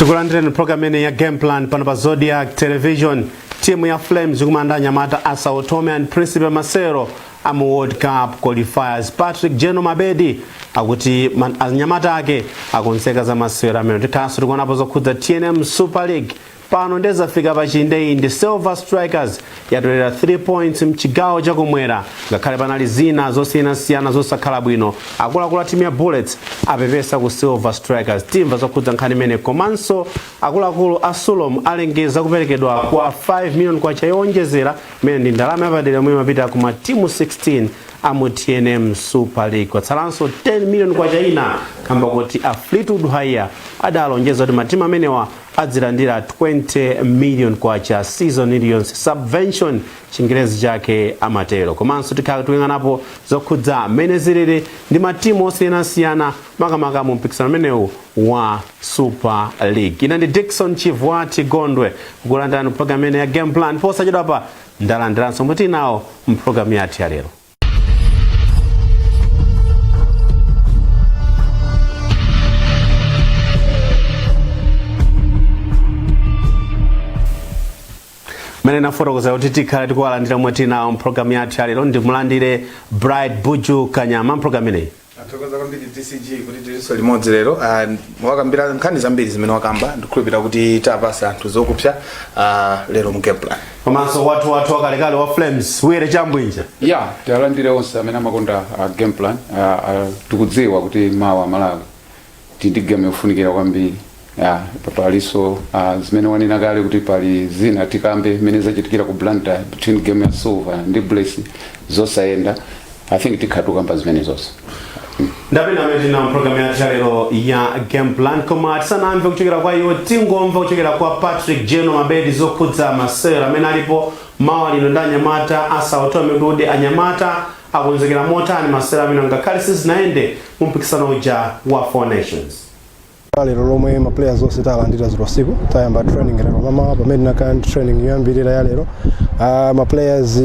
Tikulandireni program imene ya Game Plan pano pa Zodiak Television. Timu ya Flames ikumana ndi anyamata a Sao Tome and Principe, masewero amu World Cup qualifiers. Patrick Jeno Mabedi akuti anyamata ake akonzeka za masewero amene. Tikhalanso tikuonapo zokhudza TNM Super League. Pano ndezafika pa chindeyinde, Silver Strikers yatolera 3 points mchigawo chakumwera ngakhale panali zina zosiyanasiyana zosakhala bwino. Akuluakulu a timu ya Bullets apepesa ku Silver Strikers. Timva zokhudza nkhani imene. Komanso akuluakulu a Sulom alengeza kuperekedwa kwa 5 million kwacha yowonjezera, imene ndi ndalama yapadera yomwe imapita ku matimu 16 amu TNM Super League. Kwatsalanso 10 million kwacha ina kamba kuti a Fleetwood Haiya adalonjeza kuti matimu amenewa adzilandira 20 million kwacha season iliyonse, subvention Chingerezi chake amatero. Komanso tikhala tikuyang'anapo zokhudza mmene zilili ndi matimu osiyanasiyana, makamaka mu mpikisano umenewu wa Super League. Ine ndi Dickson Chivwati Gondwe, kukulandirani program imene ya Game Plan. Posachedwapa ndalandiranso mwe tinawo mpulogalamu yathu ya lero. Mmene nafotokoza kuti tikhala tikuwalandira mwe tinawo mpulogalamu yathu ya lero, ndimulandire Bright Buju Kanyama mpulogalamu imeneyi. Athokoza kwambiri DCG kuti tilinso limodzi lero. Wakambira nkhani zambiri zimene wakamba, ndikhulupirira kuti tapasa anthu zokupsa lero mu Game Plan. Komanso wathu wakalekale wa Flames, Wire Chambwinja. Ya, tialandire onse amene amakonda Game Plan. Tikudziwa kuti mawa Malawi tili ndi game yofunikira kwambiri. Ya, palinso zimene wanena kale kuti pali zina tikambe mmene zachitikira ku Blantyre between game ya Silver ndi Bullets zosayenda. I think tikhala tikukamba zimene zonse. Ndapenda amene tinawo mpulogalamu yathu ya lero ya Game Plan. Koma tisanamve kuchokera kwa iwo, tingomva kuchokera kwa Patrick Jeno Mabedi zokhudza masewero amene alipo mawa lino ndi anyamata a Sao Tome, kuti anyamata akonzekera motani masewero amene ngakhale sizinayende mu mpikisano uja wa Four Nations. Lero lomwe ma players onse talandira dzulo usiku, tayamba training lero mamawa. Pamene tinakhala ndi training yoyambirira ya lero, ma players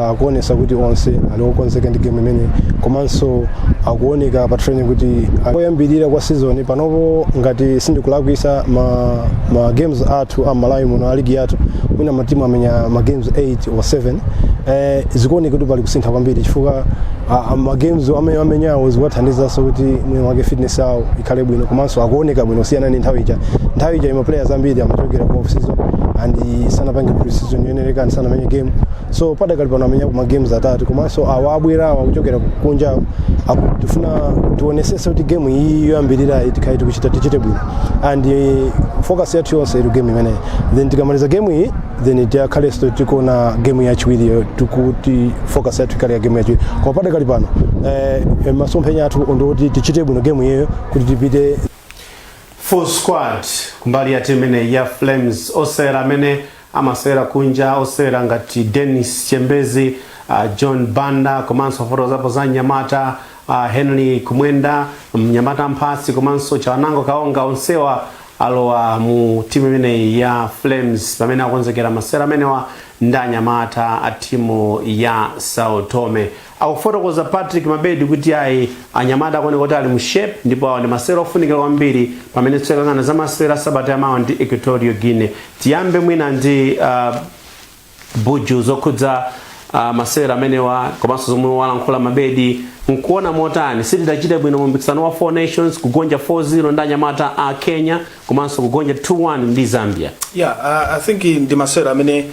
akuonesa kuti onse ali okonzeka ndi game imene, komanso akuoneka pa training kuti oyambirira kwa season panopo, ngati sindikulakwisa, ma games athu a Malawi muno, a ligi yathu, mwina matimu amenya ma games 8 or 7. Zikuoneka kuti pali kusintha kwambiri chifukwa ma games amene amenyawo zikuwathandizanso kuti mwina wake fitness yawo ikhale bwino, komanso akuoneka bwino kusiyana ndi nthawi ija. Nthawi ija ma players ambiri amachokera ku off season and sanapange pre-season yoyenereka and sanamenye game. So padakali pano amenya ma games atatu, komanso awa abwera awa kuchokera kunja, tifuna tionesese kuti game iyi yoyambirira tikhale tikuchita, tichite bwino, and focus yathu yonse ili game imeneyi. Then tikamaliza game iyi, then tiakhalenso tikuona game yachiwiri, tikuti focus yathu ikhale ya game yachiwiri. Koma padakali pano masomphenya athu ndikuti tichite bwino game iyeyo kuti tipite. Full squad kumbali ya timu imene ya Flames, osewera amene amasewera kunja, osewera ngati Dennis Chembezi, John Banda, komanso fotokozapo za mnyamata Henry Kumwenda, mnyamata Mphasi, komanso Chawanango Kaonga, onsewa alowa mu timu imeneyi ya Flames pamene akonzekera masewera amenewa ndi anyamata a timu ya Sao Tome. Akufotokoza Patrick Mabedi kuti ayi, anyamata akuoneka kuti ali mu shape, ndipo awa ndi masewera ofunikira kwambiri pamene tikuyang'ana za masewera sabata yamawa ndi Equatorial Guinea. Tiyambe mwina ndi Buju, zokhudza masewera amenewa komanso zomwe walankhula Mabedi. Nkuona motani? Sitidachite bwino mu mpikisano wa Four Nations, kugonja 4-0 ndi anyamata a Kenya, komanso kugonja 2-1 ndi Zambia. Yeah, I think ndi masewera amene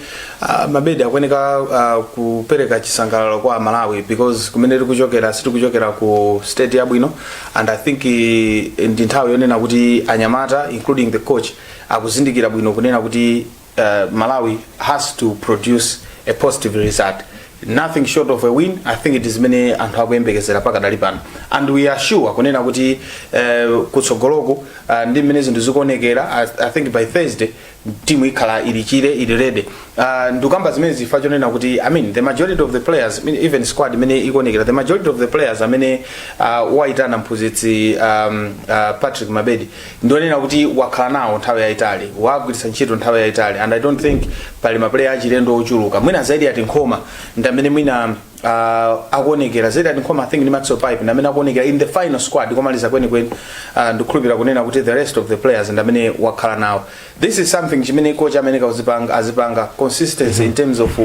Mabedi akuyeneka kupereka chisangalalo kwa Malawi, because kumene tikuchokera sitikuchokera ku state yabwino, and I think ndi nthawi yonena kuti anyamata, including the coach, akuzindikira bwino kunena kuti Malawi has to produce a positive result, nothing short of a win. I think it is zimene anthu akuyembekezera pakadali pano, and we are sure kunena kuti kutsogoloko, ndi mmene zinthu zikuonekera, I think by Thursday timu ikhala ili chire, ili ready. Ndikamba zimene zifa chonena kuti, I mean, the majority of the players, I mean, even squad imene ikuonekera, the majority of the players amene waitana mphunzitsi Patrick Mabedi ndionena kuti wakhala nawo nthawi yayitali, wagwiritsa ntchito nthawi yayitali, and I don't think pali ma player achilendo ochuluka. Mwina zaidi ati Nkhoma ndi amene mwina Akuonekera Zeliat Nkhoma, I think, ndi Maxwell Pipe ndi amene akuonekera in the final squad komaliza kwenikweni. Ndikukhulupirira kunena kuti the rest of the players ndi amene wakhala nawo. This is something chimene coach amene kauzipanga azipanga consistency in terms of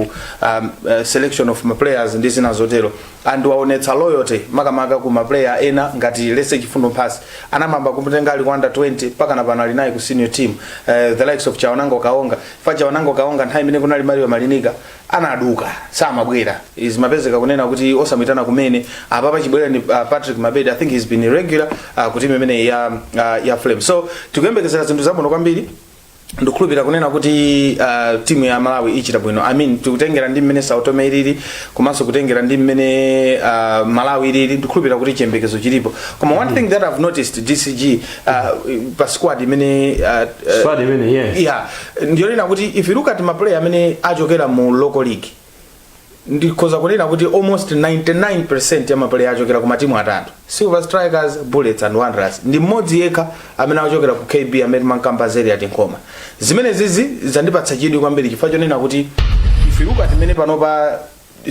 selection of ma players ndi zina zotero, and waonetsa loyalty makamaka ku ma player ena ngati lese Chifundo Mphasi, anamamba kumutenga ali ku under 20 mpaka na pano ali naye ku senior team, the likes of Chawanango Kaonga. Fa Chawanango Kaonga, nthawi imene kunali Mario Marinica, anaduka, samabwera, izimapezeka kunena kuti osamwitana kumene. Apapa chibwera ni Patrick Mabedi. I think he's been irregular ku team imene ya Flame, so tikuyembekezera zinthu zabwino kwambiri. Ndikukhulupirira kunena kuti timu ya Malawi ichita bwino. I mean, tikutengera ndi mmene Sao Tome ilili komanso kutengera ndi mmene Malawi ilili, ndikukhulupirira kuti chiyembekezo chilipo. Koma one thing that I've noticed, DCG, pa squad imene Squad imene, yes. Yeah, ndiyonena kuti if you look at ma player amene achokera mu local league, ndikhoza kunena kuti almost 99% ya ma player achokera ku matimu atatu: Silver Strikers, Bullets and Wanderers. Ndi mmodzi yekha amene achokera ku KB, amene mankamba Zeliat Nkhoma. Zimene zizi zandipatsa chidwi kwambiri chifukwa chonena kuti if you look at imene panopa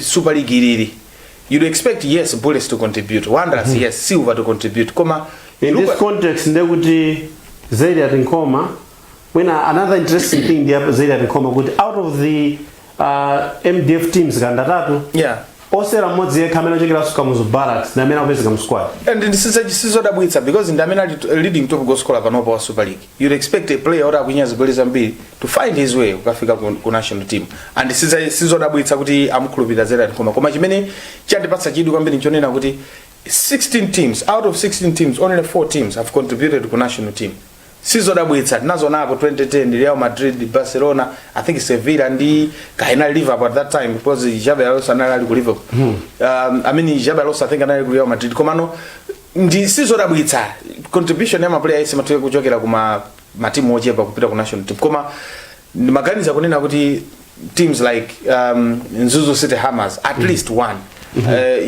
Super League ilili, you'd expect, yes, Bullets to contribute, Wanderers, yes, Silver to contribute, koma In look this context, ndekuti Zeliat Nkhoma, mwina another interesting thing ndi Zeliat Nkhoma kuti out of the MDF teams kandatatu, osera mmodzi yekha amene achokera Kamuzu Barracks ndi amene akupezeka mu squad. And sizodabwitsa because ndi amene ali leading top goal scorer panopa wa Super League. You'd expect a player oti akwinya zigoli zambiri to find his way kukafika ku national team, and sizodabwitsa kuti amukhulupirira Zeliat Nkhoma. Koma chimene chandipatsa chidwi kwambiri nchonena kuti 16 teams, out of 16 teams, only 4 teams have contributed ku national team. Sizodabwitsa, tinazonapo 2010, Real Madrid, Barcelona, I think Sevilla ndi kaina Liverpool at that time, because Xabi Alonso anali ali ku Liverpool, I mean, Xabi Alonso, I think, anali ku Real Madrid. Komano ndi sizodabwitsa contribution ya ma player isi matuke kuchokera kuma matimu ochepa kupita ku national team. Koma ndimaganiza kunena kuti teams like Mzuzu City Hammers, at least one,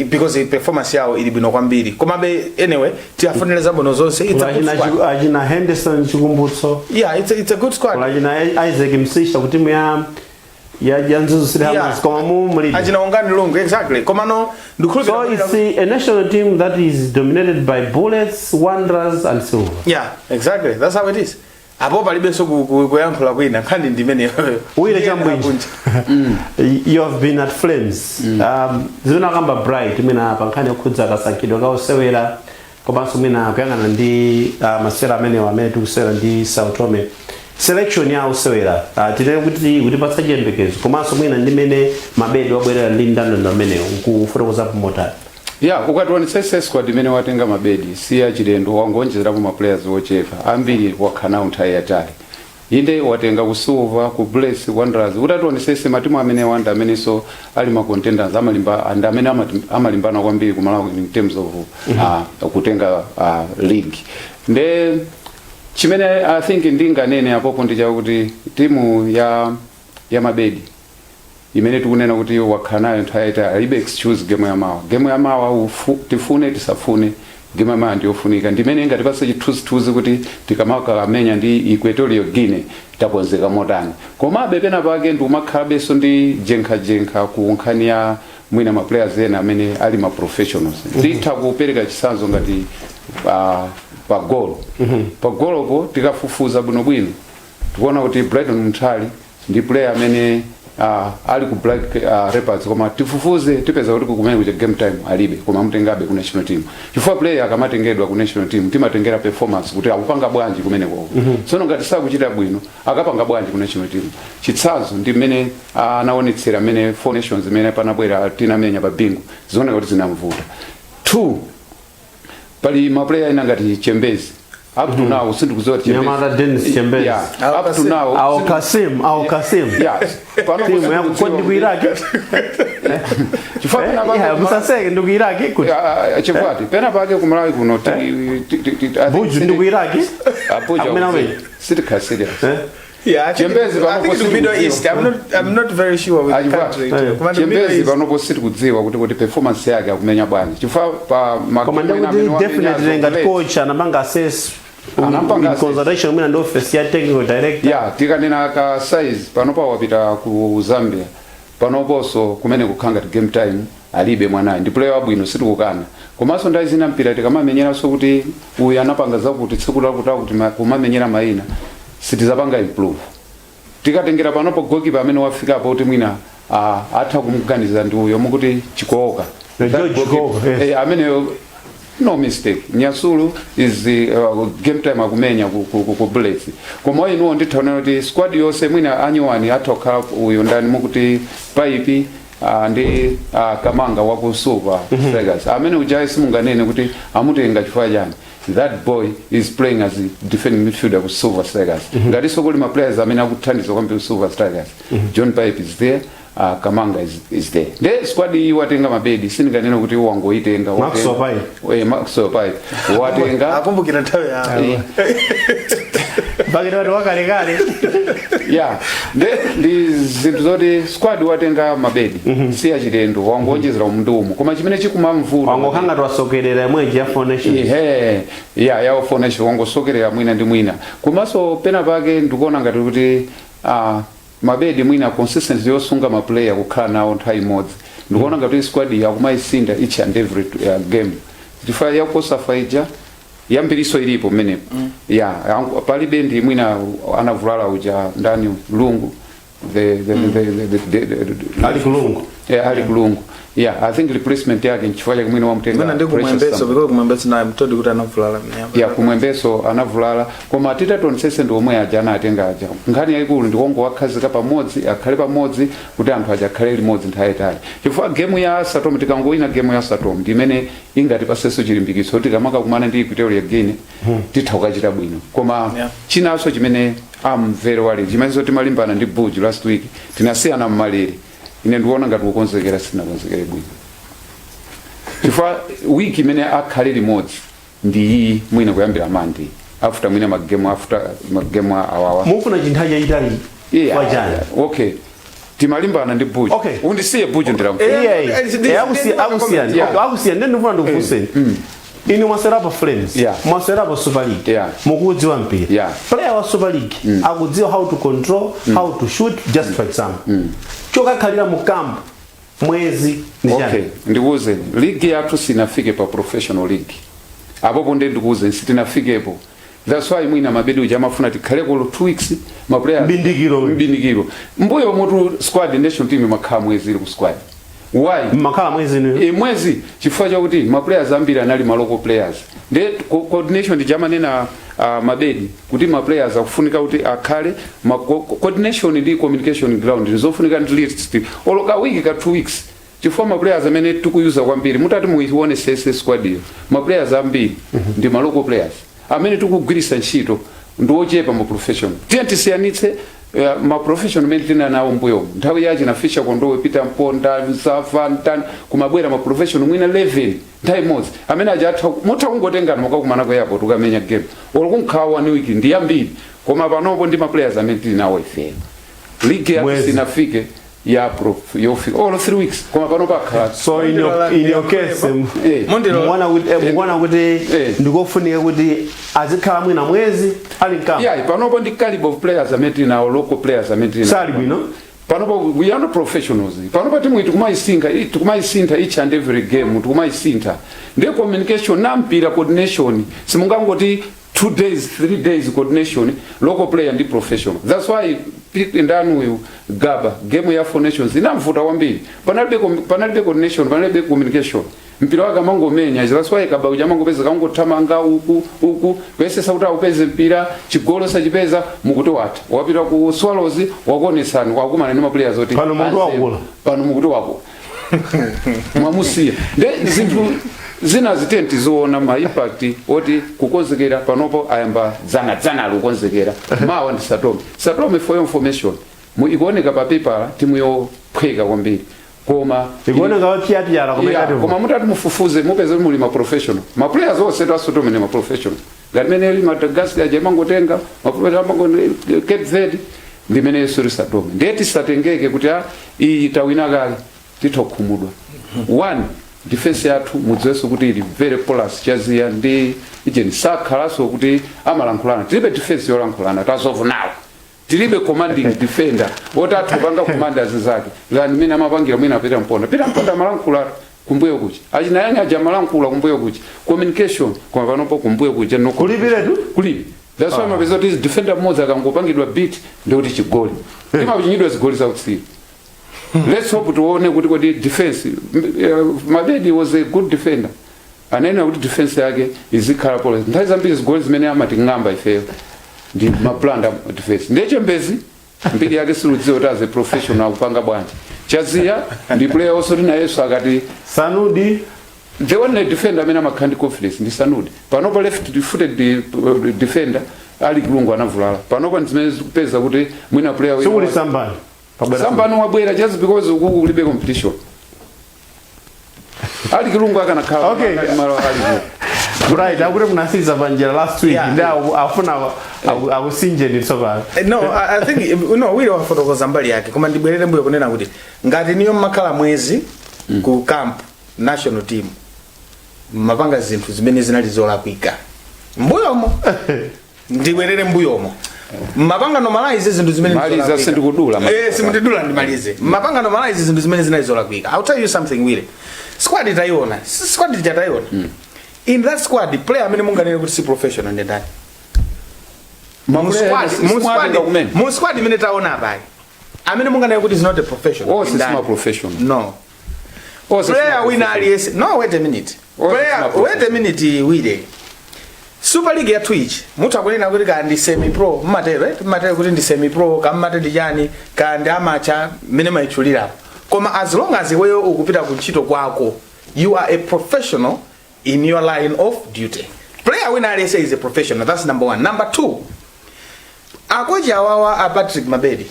because the performance yawo ili bwino kwambiri. Komabe anyway, tiyafunire zabwino zonse. It's a good Achina squad. Achina Henderson Chikumbutso. Yeah, it's a good squad. Achina Isaac Msisha ku timu ya Mzuzu City Hammers, koma mu mulibe. Achina Ongani Lungu, exactly. Komano ndikhulupirira So it's a national team that is dominated by Bullets, Wanderers and Silver. Yeah, exactly, that's how it is. Apo palibenso kuyankhula kwina, nkhani ndimeneyo. Wile Chambwinji, you have been at Flames. Zimene akamba Bright mwina pa nkhani yokhudza kasankhidwe ka osewera komanso mwina kuyang'ana ndi masewera amenewa amene tikusewera ndi Sao Tome, selection ya osewera, tinene kuti kutipatsa chiyembekezo komanso mwina ndi mmene Mabedi wabwerera ndi ndandanda amenewo, nkufotokozapo motani? Ya, ukationetsesa squad imene watenga Mabedi si yachilendo, wangonjezerapo ma players ochepa, ambiri wakhala nawo nthawi yatali. Inde, watenga ku Silver, ku Bullets, Wanderers. Utationesese matimu amene wanda amenenso ali ma contenders, amalimba and amene amalimbana kwambiri ku Malawi in terms of kutenga league. Nde chimene I think ndinganene apopo ndi chakuti timu ya Mabedi imene tikunena kuti wakhala nayo nthawi yayitali alibe excuse game ya mawa. Game ya mawa, tifune tisafune, game ya mawa ndiyofunika, ndimene ingatipatse chithunzithunzi kuti tikamakamenya ndi Equatorial Guinea takonzeka motani. Komabe pena pake ndikumakhalabenso ndi jenkhajenkha ku nkhani ya mwina ma players ena amene ali ma professionals. Nditha kupereka chitsanzo ngati pa golo, pa golopo tikafufuza bwinobwino tikuona kuti Brighton Munthali ndi player amene ali ku Black Leopards, koma tifufuze tipeza kuti kumene kuja game time alibe, koma amutengabe ku national team. Chifukwa player akamatengedwa ku national team, timatengera performance kuti akupanga bwanji kumene koko. Tsono ngati sakuchita bwino, akapanga bwanji ku national team? Chitsanzo ndi mmene anaonetsera mmene Four Nations imene panabwera tinamenya pa Bingu, zioneka kuti zinamvuta. Two, pali ma player ena ngati Chembezi. Up to now sindikudziwa kuti Chembezi Nyamata Dennis Chembezi. Yeah, up to now Ao Kasim, Ao Kasim. Yeah, pano Timu ya kodi ku Iraq. Chifukwa pena pake Yeah, musaseke, ndi ku Iraq kuti. Ah, chifukwa pena pake kumalawi kuno I think Buju ndi ku Iraq. Ah, Buju Akumena akudziwa. wewe. Sitikhala serious. Eh? Yeah, I think, Chembezi I panopo think it's the Middle sitikudziwa. East. I'm not very sure with the Achifukwa- country. Koma the Middle Chembezi East. panopo sitikudziwa kuti performance yake akumenya bwanji, chifukwa pa Koma magemu ena ndikuti amene definitely wamenyazo ngati coach anapanga assess Anapanga in assess. consultation mwina ndi office ya technical director. Ya, tikanena ka size, panopa wapita ku Zambia. Panoponso kumene kukhala ngati game time alibe mwanayi. Ndi player wabwino, sitikukana, komanso nthawi zina mpira tikamamenyeranso kuti uyu anapanga zakuti tsiku lakuti akuti kumamenyera mayina, sitizapanga improve. Tikatengera panopo goalkeeper amene wafikapo kuti mwina atha kumuganiza ndi uyo mukuti Chikooka. The That George goalkeeper, Chikooka, yes. Ameneyo no mistake. Nyasulu is the game time akumenya ku Bullets, koma inuwo ndithaonera kuti squad yonse mwina anyuwani atha kukhala uyo ndani mukuti Paipi ndi Kamanga waku Silver Strikers amene ujayi simunganene kuti amutenga chifukwa chani. That boy is playing as a defending midfielder ku Silver Strikers. Ngatinso kuli ma players amene akuthandiza kwambiri ku Silver Strikers, John Pipe is there, Kamanga is there. Nde squad iyi watenga Mabedi, sindinganene kuti wangoitenga. Maxwell Pipe. Maxwell Pipe watenga. Akumbukira nthawi ya Pakati wati wakalekale. Yeah, nde ndi zinthu zoti squad watenga Mabedi si achilendo, wangonjezera mndumu, koma chimene chikumamvuta Wangokhanga twasokerera imweji ya Four Nations. Ihe, ya Four Nations wangosokerera mwina ndi mwina. Komanso pena pake ndikuona ngati kuti Mabedi mwina consistency yosunga ma player kukhala nawo nthawi imodzi, ndikuona ngati squad yakumayisinda each and every game, chifukwa ya COSAFA ija yambiriso ilipo mmenepo. Ya, palibe ndi mwina anavulala uja ndani, Lungu, the Ali Kulungu. Yeah, Ali Kulungu. Yeah, I think replacement yake nchifukwa chake mwina wamutenga Mwina ndi Precious kumwembeso Samba. because kumwembeso naye mtodi kuti anavulala mnyamba. Ya, kumwembeso anavulala, koma titatonetsese ndi omwe aja anatenga aja. Nkhani yayikulu ndi kongowakhazika pamodzi, akhale pamodzi kuti anthu aja akhale limodzi nthawi yayitali, chifukwa game ya Satome, tikangowina game ya Satome ndi imene ingatipasenso chilimbikitso kuti kamakakumana ndi Equatorial Guinea titha kukachita bwino. Koma chinanso chimene am very worried, chimenenso timalimbana ndi Buju last week, tinasiyana mmalere. Ine ndikuona ngati kukonzekera sitinakonzekere bwino, chifukwa wiki imene akhale limodzi ndi iyi, mwina kuyambira Monday after mwina magemu, after magemu awawa. Mufuna chinthawi chachitali Yeah, kwa chani? Okay, timalimbana ndi Buju. Undisiye Buju ndilamfuta. Iye akusiyani. Okay, akusiyani. Ndiye ndifuna ndikufunseni inu, mwaserapo Flames, mwaserapo Super League, mukudziwa mpira. Player wa Super League akudziwa how to control, how to shoot, just for example. Chokakhalira mu camp mwezi ndi chani? Okay, ndikuwuzeni, ligi yathu sinafike pa professional league apopo. Ndiye ndikuwuzeni, sitinafikepo. That's why mwina Mabedi uja amafuna tikhaleko 2 weeks ma players. Mbindikiro. Mbindikiro. Mbuyo mutu squad, national team imakhala mwezi ili ku squad. Why? Mmakhala mwezi inu? E, mwezi, chifukwa chakuti ma players ambiri anali ma local players. Nde coordination ndijamanena Mabedi kuti ma players akufunika kuti akhale ma coordination ndi communication ground ndizofunika at least olo ka week, ka 2 weeks, chifukwa ma players amene tikuyuza kwambiri, mutati muione sese squad iyo, ma players ambiri ndi ma local players amene tikugwiritsa ntchito ndi ochepa ma professional. Tiye tisiyanitse ma professional amene tina nawo mbuyo nthawi yachi na Fischer Kondowe, Peter Mponda, Msafa, Ntani, kumabwera ma professional mwina 11 nthawi imodzi amene aja atha mutha kungotengana mukakumana ku airport ukamenya game olo kunkhala one week ndi yambiri. Koma panopo ndi ma players amene tili nawo ifeyo, ligi yathu Mwezi. sinafike ya prof yofika olo 3 weeks, koma pano pakhala So in your case, mukuona kuti ndikofunika kuti azikhala mwina mwezi ali mcamp? Yeah, panopo ndi caliber of players amene tili nawo, local players amene tili nawo. Sali bwino. Panopo we are not professionals. Panopo timu tikumayisintha, tikumayisintha each and every game, tikumayisintha. Ndiye communication na mpira coordination, simungangoti 2 days, 3 days coordination, local player ndi professional. That's why ndani uyu Gaba, game ya Four Nations inamvuta kwambiri. Panalibe coordination, panalibe communication, mpira wake amangomenya. That's why Kaba uja amangopeza kangothamanga uku uku kuyesesa kuti aupeze mpira, chigolo sachipeza. Mukuti watha, wapita ku Swallows, wakuonesani, wakumana ndi ma players oti Pano mukuti anzeru. wakula. Pano mukuti wakula, mwamusiya. Nde zinthu zina zitenti tiziona ma impact oti kukonzekera panopo ayamba dzana dzana ali kukonzekera. Mawa ndi Satome. Satome, for your information, mu ikuoneka pa paper timu yophweka kwambiri, koma Ikuoneka wapyapyala, koma Yeah, ikati koma mutati mufufuze mupeze muli ma professional, ma players onse tasotome ni ma professional ngati mene ili Madagascar aja imangotenga ma professional amango Cape Verde, ndi mene yesu Satome. Ndiye tisatengeke kuti a iyi tawina kale, titha kukhumudwa. One, defense yathu mudziwenso kuti ili very porous. Chaziya ndi ijeni sakhalanso kuti amalankhulana, tilibe defense yolankhulana. Tazovunawo Tilibe commanding defender woti athu kupanga command azinzake than mmene amapangira mwina Peter Mponda. Peter Mponda amalankhula kumbuyo kuchi, achinayani aja amalankhula kumbuyo kuchi, communication. Koma panopo kumbuyo kuja no. Kulibiretu? Kulibe. That's why mapeza kuti defender mmodzi akangopangidwa beat, ndikuti chigoli imachinyidwa, zigoli zakutsiri. Let's hope tione kuti kodi defense, Mabedi was a good defender, anayenera kuti defense yake izikhala pole. Nthawi zambiri zigoli zimene amating'amba ifeyo ndi ma blunder defense. Ndiye Chembezi mbiri yake siludziwa kuti as a professional akupanga bwanji. Chaziya ndi player also nayenso akati Sanudi. The only defender amene amakhala ndi confidence ndi Sanudi panopa. Left footed defender ali Kulungu anavulala. Panopa ndi zimene zikupeza kuti mwina player wina Sikuli Sambani? Pabwera. Sambani wabwera just because ukuku kulibe competition. Ali Kilungu akanakhala malo ali Kilungu. Right, akuti munasiriza panjira last week. Yeah. Ndi afuna akusinjeni tsopano. No, I think no, wili wafotokoza mbali yake, koma ndibwerere mbuyo kunena kuti ngati niyo mmakhala mwezi ku camp, national team mapanga zinthu zimene zinali zolakwika mbuyomo. Ndibwerere mbuyomo, mapanga normalize zinthu zimene Maliza, zolakwika. sindikudula. Eh, simundidula, ndimalize. Mapanga normalize zinthu zimene zinali zolakwika. I'll tell you something, Wile. Squad tayiona, squad tatayiona. In that squad, player amene munganene kuti si professional ndi ndani? Mu squad, kumene mu squad imene taona apayi, amene munganene kuti is not a professional Onse ndi ndani? sima professional. No. Onse Player sima wina professional. aliyense, no, wait a minute. Onse Player, sima wait a minute, Wile. Super League ya Twitch, mutha kunena kuti ka ndi semi pro, mmatero, eh? Mmatero kuti ndi semi pro, kammate ndi chani, ka ndi amateur, mmene mayitchulirapo. Koma as long as iweyo ukupita ku ntchito kwako, you are a professional in your line of duty. Player wina aliyense is a professional. That's number one. Number two, akochi awawa a Patrick Mabedi,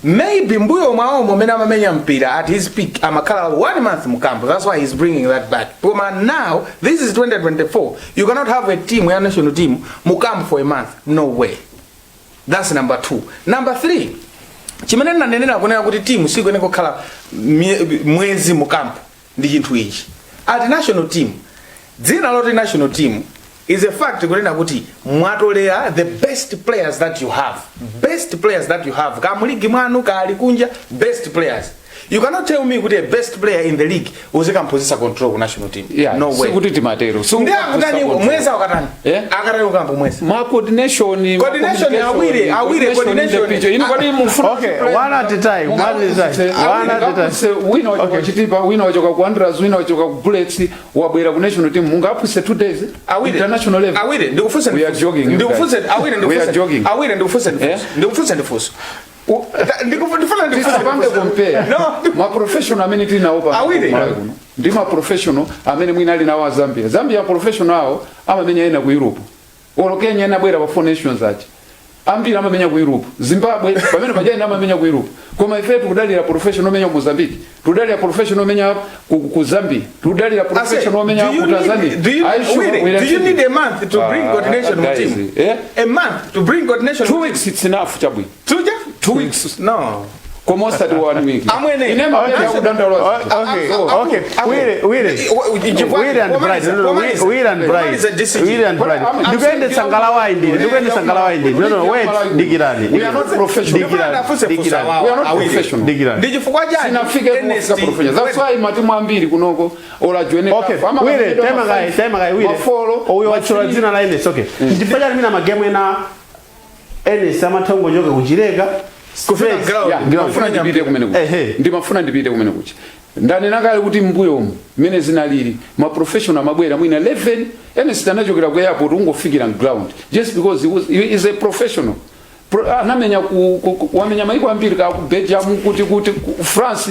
maybe mbuyo mwawo momene amamenya mpira at his peak amakhala one month mu camp. That's why he's bringing that back. Koma now this is 2024. You cannot have a team ya national team mu camp for a month. No way. That's number two. Number three, chimene ndinanenera kunena kuti team sikuyenera kukhala mwezi mu camp ndi chinthu ichi. At national team, dzina loti national team is a fact kunena kuti mwatolera the best players that you have, best players that you have ka mu ligi mwanu, kali kunja, best players. You cannot tell me kuti a best player in the league uzikamphunzitsa control ku national team. Yeah, No way. sikuti timatero. Ndi akutani mwezi? Akatani? Eh? Akatani ku camp mwezi? Ma coordination. Coordination, awiri, awiri, coordination. Inu kwani mufuna Okay, one at a time, one at a time, one at a time. Wina wachoka Chitipa, wina wachoka ku Wanderers, wina wachoka ku Bullets, wabwera ku national team, mungaphunzitse 2 days Awiri. international level? Awiri, ndikufunse. We are jogging, you Ndikufunse. guys. Awiri. We are Ndikufunse. jogging. Awiri, ndikufunse. Eh? Ndikufunse ndifunso. Ndifuna ndifunse. Tisapange compare No. ma professional amene tili nawo pa Awiri. Malawi kuno ndi ma professional amene mwina ali nawo a Zambia. Zambia professional awo amamenya ena ku Europe, olo Kenya ena abwera pa Four Nations aja, ambiri amamenya ku Europe. Zimbabwe pamene paja ena amamenya ku Europe. Koma ife tikudalira professional omenya ku Mozambique, tikudalira professional omenya ku Zambia, tikudalira professional omenya Do you ku need, Tanzania. do you, Are you sure Willie, we are do you need a month to bring Ah, coordination mu guys, team? eh? A month to bring coordination? 2 weeks, it's enough, chabwino. Tuja? 2 weeks. No. Koma osati one week. Amwene. Ine mapera kudandaula. Okay. Wile, Wile. Wile and Bright. No, Wile and Bright. Wile and Bright. Ndikuyendetsa ngalawa indini. Ndikuyendetsa ngalawa indini. No, wait. Dikirani. We are not professional. Dikirani. Dikirani. We are not professional. Dikirani. Ndi chifukwa chani Sinafike kufika professional. That's why matimu ambiri kunoko ola join. Okay, Wile, tema kai, tema kai, Wile. Uyo wachula dzina la Ernest, okay. Ndifanya chani mina magemu ena Ernest amatha kungochoka kuchileka Kufika straight. ground. Yeah, ndimafuna ndipite kumene kuchi. Ehe. Ndimafuna ndipite kumene kuchi. Ndanena kale kuti mbuyo umu mmene zinalili, ma professional amabwera mwina 11. Ernest anachokera ku airport ungofikira ground just because he is a professional. Anamenya wamenya maiko ambiri, ka ku Belgium, kuti ku France.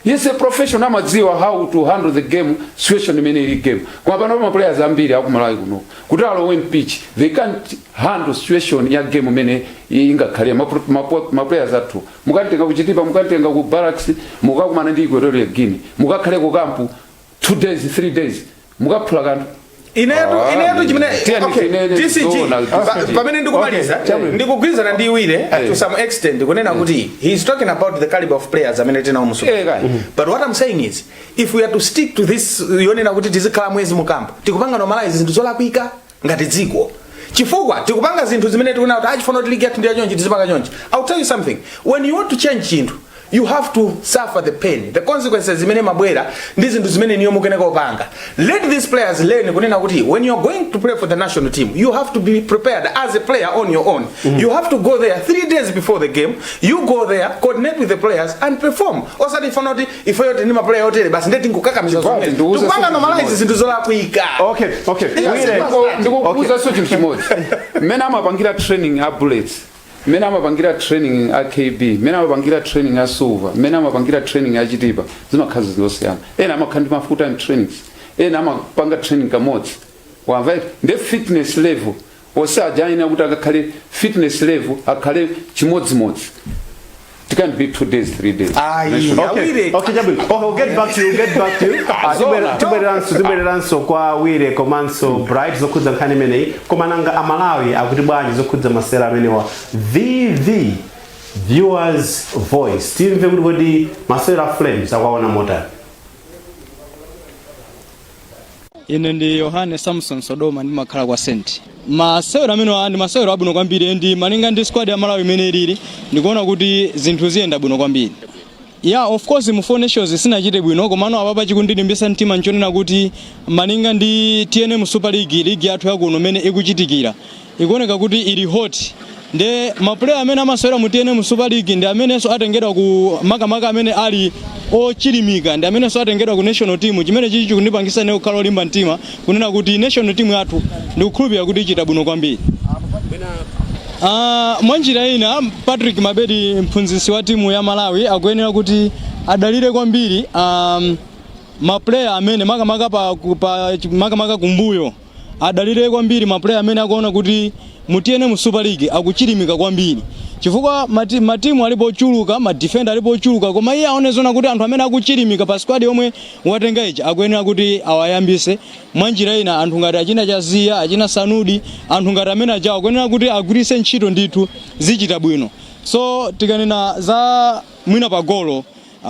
He is a professional, amadziwa how to handle the game situation imene ili game. Koma pano ma players ambiri akumalawi kuno kuti alowe pitch, they can't handle situation ya game imene ingakhale. Ma players athu, mukatenga ku Chitipa, mukatenga ku Barracks, mukakumana ndi Equatorial Guinea, mukakhale ku camp 2 days, 3 days, mukaphula kanthu. Inetu Ah, inetu chimene tiyeni okay, tinene DCG zona, DCG. pamene ndikumaliza, Okay, chabwino. ndikugwirizana ndi Wile to some extent kunena kuti he is talking about the caliber of players amene tinawo mu Super. Eh, kaya. But what I'm saying is, if we are to stick to this yonena kuti tizikhala mwezi mu camp, tikupanga normalize zinthu zolakwika ngati dziko. Chifukwa tikupanga zinthu zimene tikuona kuti achifuna kuti ligi yathu ndi yachonchi, tizipanga chonchi. I'll tell you something: when you want to change chinthu, you have to suffer the pain, the consequences zimene mabwera ndi zinthu zimene niyo mukeneka kupanga. Let these players learn kunena kuti when you're going to play for the national team, you have to be prepared as a player on your own. You have to go there 3 days before the game. You go there, coordinate with the players and perform. Osati ifana kuti ifeyo tini ma player otere, basi ndeti nkukakamiza Chibati, zomwe ndiuze tikupanga chinthu normalize chimodzi. zinthu zolakwika. Okay. Wire. Ndikukuuza chinthu chimodzi: mmene amapangira training a Bullets, mmene amapangira training a KB, mmene amapangira training a Silver, mmene amapangira training a Chitipa, zimakhala zosiyana. Ena amakhala ndi ma full time trainings, ena amapanga training kamodzi, wamva? Ndi fitness level onse aja ayenera kuti akakhale fitness level akhale chimodzimodzi. It can't be 2 days, 3 days. Ayi. National- Okay, Awire. okay, chabwino. Okay, we'll get back to you, get back to you. Ah, tibwereranso kwa Wire komanso Bright zokhudza nkhani imeneyi. Koma nanga Amalawi akuti bwanji zokhudza masewera amenewa? VV, Viewers Voice. Timve kuti kodi masewera a Flames akuwaona motani. Ine ndi Yohane Samson Sodoma, ndimakhala kwa Senti. Masewero amene ndi masewero abwino kwambiri, ndi malinga ndi squad ya Malawi imene ilili, ndikuona kuti zinthu ziyenda bwino kwambiri. Yeah, of course mu Four Nations sinachite bwino, komano apapa chikundilimbisa mtima nchonena kuti malinga ndi TNM Super League, ligi yathu yakuno imene ikuchitikira, ikuoneka kuti ili hot. Nde ma player amene amasewera mu TNM Super League ndi amenenso atengedwa ku makamaka amene ali ochilimika ndi amenenso atengedwa ku national team, chimene chichi chikundipangisa ine kukhala olimba mtima kunena kuti national team yathu ndikukhulupirira kuti ichita bwino kwambiri. Mwanjira ina, Patrick Mabedi, mphunzitsi wa timu ya Malawi, akuyenera kuti adalire kwambiri ma player amene makamaka pa makamaka kumbuyo, adalire kwambiri ma player amene akuona kuti mu TNM Super League akuchilimika kwambiri, chifukwa matimu alipo ochuluka, ma defender alipo ochuluka, koma iye aone zona kuti anthu amene akuchilimika pa squad yomwe watenga ija akuyenera kuti awayambise. Mwanjira ina, anthu ngati achina Chaziya, achina Sanudi, anthu ngati amene ajawo akuyenera kuti agwiritse ntchito, ndithu zichita bwino. So tikanena za mwina pa golo,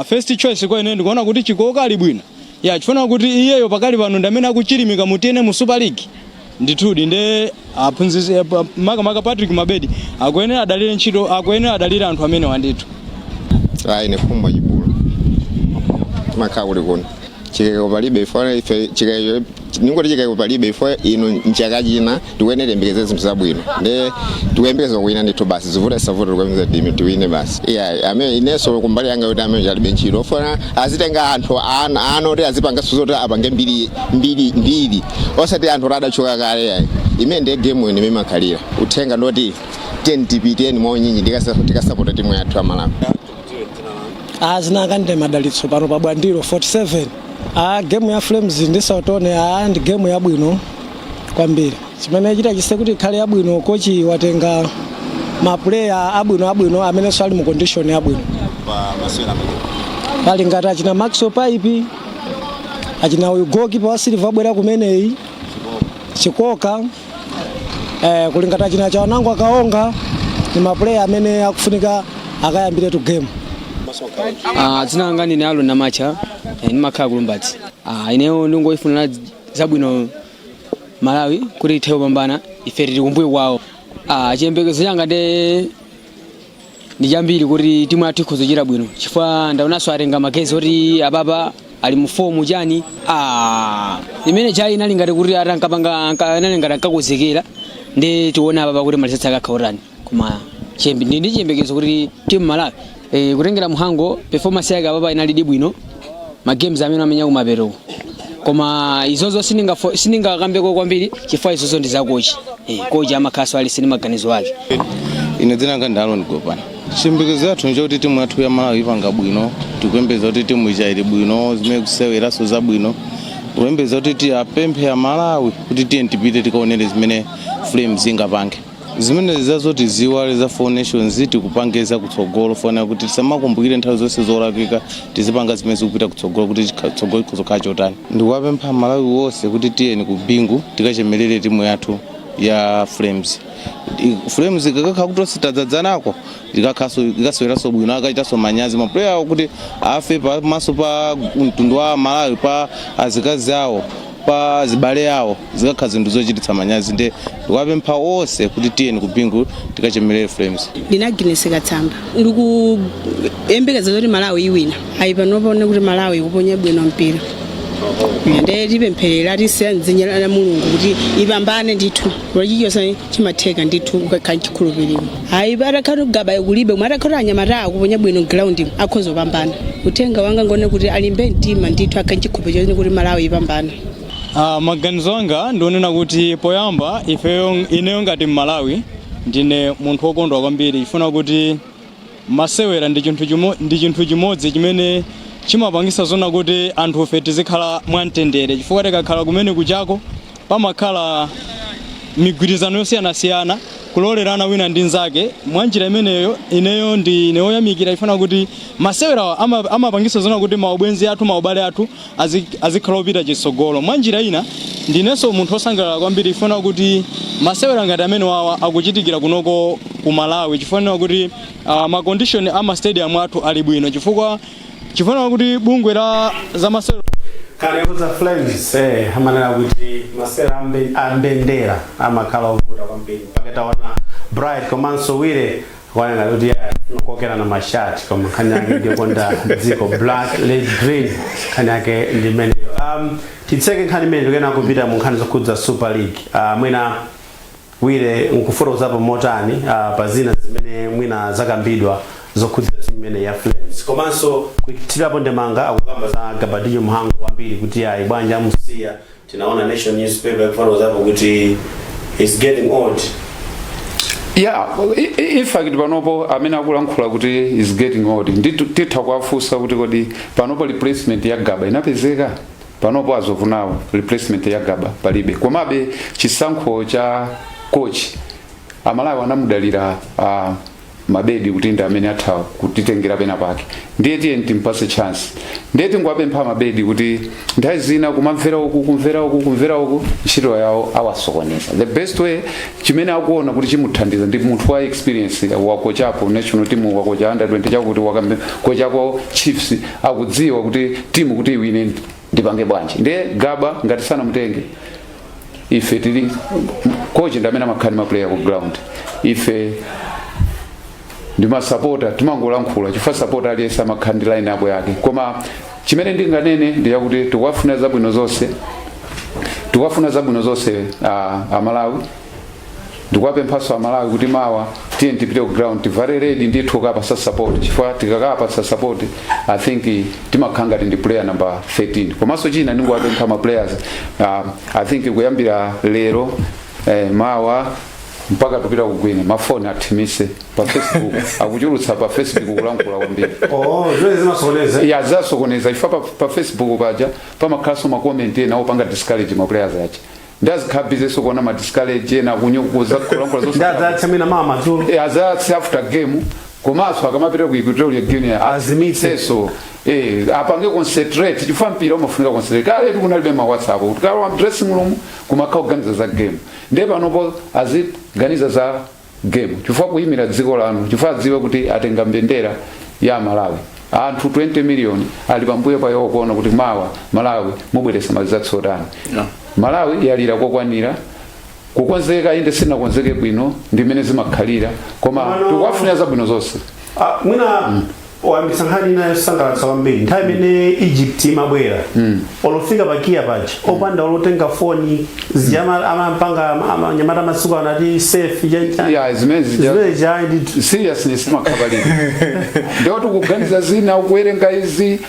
first choice kwa ine ndikuona kuti Chikoka ali bwino ya, chifuna kuti iyeyo pakali pano ndi amene akuchilimika mu TNM Super League ndithudi. Nde aphunzitsi, makamaka Patrick Mabedi, akuyenera adalire ntchito, akuyenera adalire anthu amene wandithu. Ayi, nefumba chibulu timakhala kuli kuno, chikayiko palibe. Ifo ife chikayiko, ningoti chikayiko palibe. Ifo ino nchaka china tikuyenera tiyembekeze zinthu zabwino, nde tikuyembekeza kuwina ndithu basi. Zivuta savuta, tikuyembekeza dimi tiwine basi. Iya, ame inenso kumbali yanga kuti amene chalibe ntchito, ofuna azitenga anthu ana oti azipanga zoti apange mbiri mbiri mbiri, osati anthu oti adatchuka kale, yayi. Imene ndiye game ine imakhalira uthenga ndoti tiyeni tipiteni mwaunyinji tikasapota timu yathu ya Malawi. Ah, zinanga ndi Madalitso, pano pa Bwandilo 47. Ah, game ya Flames ndi Sao Tome, ah, ndi game yabwino kwambiri. Chimene chita chise kuti ikhale yabwino, coach watenga ma player abwino abwino amenenso ali mu condition yabwino. Pali ngati achina Maxwell Paipi, achina uyu goalkeeper wa Silver abwera kumeneyi, Chikoka, kuli ngati achina Chawanangwa Kaonga, ni ma player amene akufunika akayambire tu game. Ah, dzina langa ndine Aaron Namacha, ndimakhala ku Lumbadzi. Ah, ineyo ndingoyifunira zabwino Malawi kuti ithe kupambana, ife tili kumbuyo kwawo. Ah, chiyembekezo changa ndi chambiri kuti timu yathu ikhoza kuchita bwino, chifukwa ndaonanso atenga magezi oti apapa ali mu form chani. Ah, imene chayi inali ngati kuti atankapanga inali ngati ankakonzekera, ndi tione apapa kuti malisetsa akakha otani, koma ndi chiyembekezo kuti timu Malawi, kutengera Mhango, performance yake apapa inali bwino ma games amene amenya kumapeto, koma izozo sindingakambeko kwambiri chifukwa izozo ndi za coach. Coach amakhaso ali sini maganizo ake. Ine dzina langa ndi Aaron Gopani. Chiyembekezo yathu nchakuti timu yathu ya Malawi ipanga bwino. Tikuyembeza kuti timu ija ili bwino, zimene kuseweranso zabwino. Tikuyembeza kuti tiyapemphe a Malawi kuti tiye tipite tikaonere zimene Flames ingapange, zimene zazoti ziwale za Four Nations. Tikupange kutsogolo fana kuti tisamakumbukire nthawi zonse zolakwika, tizipanga zimene zikupita kutsogolo kuti tsogolo likuzokhala chotani. Ndikuwapempha Malawi wonse kuti tiyeni ku Bingu tikachemerere timu yathu ya Flames. Flames ikakakhala kuti tonse tadzadzanako, ikaseweraso bwino, akachitanso manyazi ma player awo kuti afe pamaso pa mtundu wa Malawi, pa azikazi awo. Pa zibale awo zikakhala zinthu zochititsa manyazi. Ndiye ndikuwapempha onse kuti tiyeni ku Bingu tikachemerere Flames. Ndine Agnes Katsamba. Ndikuyembekeza kuti Malawi iwina. Ayi, panopaone kuti Malawi ikuponya bwino mpira, nde tipempherera, tisiya mdzanja la Mulungu kuti ipambane ndithu. Chilichonse chimatheka ndithu ukakhala chikhulupiriro. Ayi, patakhala Gaba kulibe, koma atakhala anyamata akuponya bwino ground, akhoza kupambana. Uthenga wanga ngone kuti alimbe mtima ndithu, akhale chikhulupiriro kuti Malawi ipambana. Maganizo anga ndionena kuti poyamba ifeyo, ineyo ngati Mmalawi, ndine munthu wokondwa kwambiri chifuna kuti masewera ndi chinthu chimodzi chimene chimapangisa zona kuti anthufe tizikhala mwamtendere, chifukwa tikakhala kumene kuchako pamakhala migwirizano yosiyanasiyana, kulolerana wina ndi nzake. Mwanjira imeneyo ineyo ndine woyamikira chifuna kuti masewerawa amapangisa zona kuti maubwenzi athu, maubale athu azikhala opita chitsogolo. Mwanjira ina ndinenso munthu wosangalala kwambiri chifuna kuti masewera ngati amene wawa akuchitikira kunoko ku Malawi, chifukwa kuti ma condition ama stadium athu ali bwino, chifukwa kuti bungwe la zamasewero Kale kuza Flames amanena kuti masewera ambendera amakhala ovuta kwambiri, mpaka taona Bright komanso Wire kuoneka kuti kokerana mashati, koma nkhani yake ndiyokonda dziko, black, red, green, nkhani yake ndi imeneyo. Titseke nkhani imene, tikuyena kupita mu nkhani zokhudza Super League. Mwina Wire nkufotokozapo motani pa zina zimene mwina zakambidwa zokhudza timu imene ya Flames, komanso kuthirapo ndemanga akukamba za Gabadinho Mhango kwambiri kuti ayi, bwanji amusiya? Tinaona Nation newspaper ikufotokozapo kuti he's getting old. Yeah, in fact panopo amene akulankhula kuti is getting old, titha kuwafunsa kuti kodi panopo replacement ya Gaba inapezeka? Panopo as of now replacement ya Gaba palibe. Komabe chisankho cha coach, Amalawi anamudalira Mabedi kuti ndi amene atha kutitengera pena pake, ndiye tiye timpase chance. Ndiye tinguwapempha Mabedi kuti nthawi zina kumamvera uku, kumvera uku, kumvera uku, ntchito yawo awasokoneza. The best way chimene akuona kuti chimuthandiza ndi munthu wa experience, wakochapo national team, wakocha under 20, chakuti wakochako Chiefs, akudziwa kuti timu kuti iwine ndipange bwanji. Ndiye Gaba ngati sanamutenge, ife tili coach ndi amene amakhala ndi ma player ku ground, ife ndi masapota timangolankhula, chifukwa sapota aliyense amakhala ndi line up yake. Koma chimene ndinganene ndi yakuti tikuwafuna zabwino zonse, tikuwafuna zabwino zonse Amalawi. Ndikuwapemphanso Amalawi kuti mawa tiye tipite ku ground, tivale red ndithu kapasa support, chifukwa tikakapasa support, I think timakhala ngati ndi player number 13. Komanso china ndinguwapempha ma players, I think kuyambira lero, mawa mpaka tupita kugwina, mafoni athimise. Pa Facebook akuchulutsa, pa Facebook kulankhula kwambiri. Oh, zimene zimasokoneza. Ya, zasokoneza ifa pa Facebook paja pamakhalanso ma comment ena opanga discourage ma players aja, ndazikhala busy kuona ma discourage ena kunyukuza kulankhula. Ndadzatse mwina mama madzulo. Azatse after game, komanso akamapita ku Equatorial Guinea Azimitse. So apange concentrate, chifukwa mpira umafunika concentrate. Kale kunalibe ma WhatsApp, kuti kale dressing room kumakhala kuganiza za game. Ndiye panopo aziganiza za game, chifukwa kuyimira dziko lanu, chifukwa adziwe kuti atenga mbendera ya Malawi, anthu 20 million ali pambuyo pa iwo kuona kuti mawa Malawi mubweresa mazatsi otani. Malawi yalira kokwanira. Kukonzeka inde sinakonzeke bwino, ndimene zimakhalira, koma tikuwafunira zabwino zonse. Ah, mwina wayambitsa nkhani ina yosangalatsa kwambiri. Nthawi imene Egypt imabwera, olofika pakiya paja opanda olotenga foni zija amapanga anyamata masiku anati selfie chanchani. Ya, zimene zija. Zimene zija ndithu. Seriousness imakhala ndiyoti kuganiza zina, ukuwerenga izi,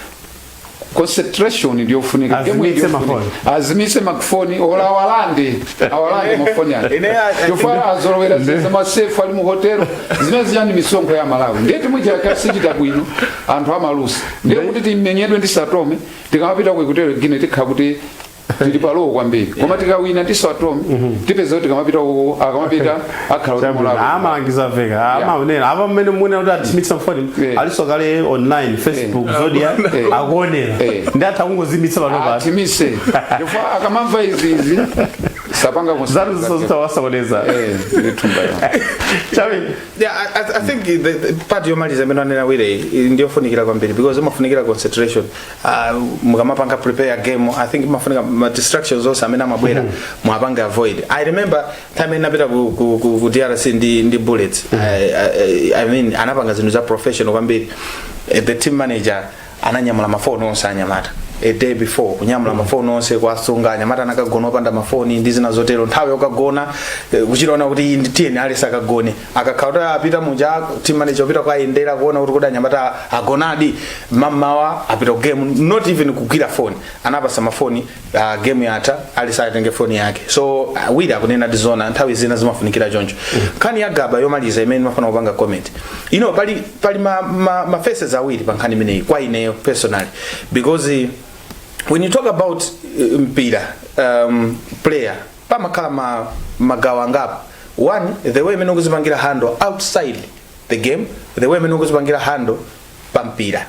concentration ndiyofunika. Game Azimitse ndiyofunika. mafoni. Azimitse mafoni, ola awalande, awalande mafoni ake, chifukwa azolowera zeza ma selfie ali mu hotelo. Zimene zija ndi misonkho ya Malawi, ndiye timu chaka sichita bwino, anthu amalusa. Ndiye kuti timenyedwe ndi Sao Tome, tikamapita ku Equatorial Guinea tikhala kuti tili palowo kwambiri, koma tikawina ndi Sao Tome, tipeza kuti tikamapita uko, akamapita akhala kuti Malawi Amalangiza veka, amaonera apa mmene mwene kuti athimitsa mfoni. Aliso kale online, Facebook, Zodiak, akuonera, ndi atha kungozimitsa pano pa Athimise, chifukwa akamamva izi izi Sapanga Zanu zitawasokoneza. Ndithumba. Chabi. Yeah, I think the part yomaliza imene anena Wire ndiyofunikira kwambiri because imafunikira concentration. Mukamapanga prepare game, I think imafunika ma distractions onse amene amabwera mwapanga avoid. I remember time imene napita ku DRC ndi Bullets. I mean, anapanga zinthu za professional kwambiri. The team manager ananyamula mafoni onse anyamata a day before, kunyamula mafoni onse, kwasunga anyamata anakagona opanda mafoni ndi zina zotero. Nthawi yokagona, kuchitaona kuti ndi tiyeni alesi akagone, akakhala kuti apita muja, team manager upita kwayendera kuona kuti kodi anyamata agonadi. Mamawa apita ku game, not even kugwira phone. Anapasa mafoni, game yatha, alisi atenge phone yake. So Wire akunena dizona, nthawi zina zimafunikira choncho. Nkhani ya Gaba yomaliza imene mafuna kupanga comment, pali ma faces awiri pa nkhani imeneyi kwa ineyo personally, because when you talk about mpira, player, pamakhala magawo angapo. One, the way imene ukuzipangira handle outside the game, the way imene ukuzipangira handle pa mpira.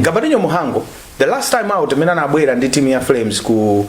Gabadinho Muhango, the last time out imene anabwera ndi team ya Flames ku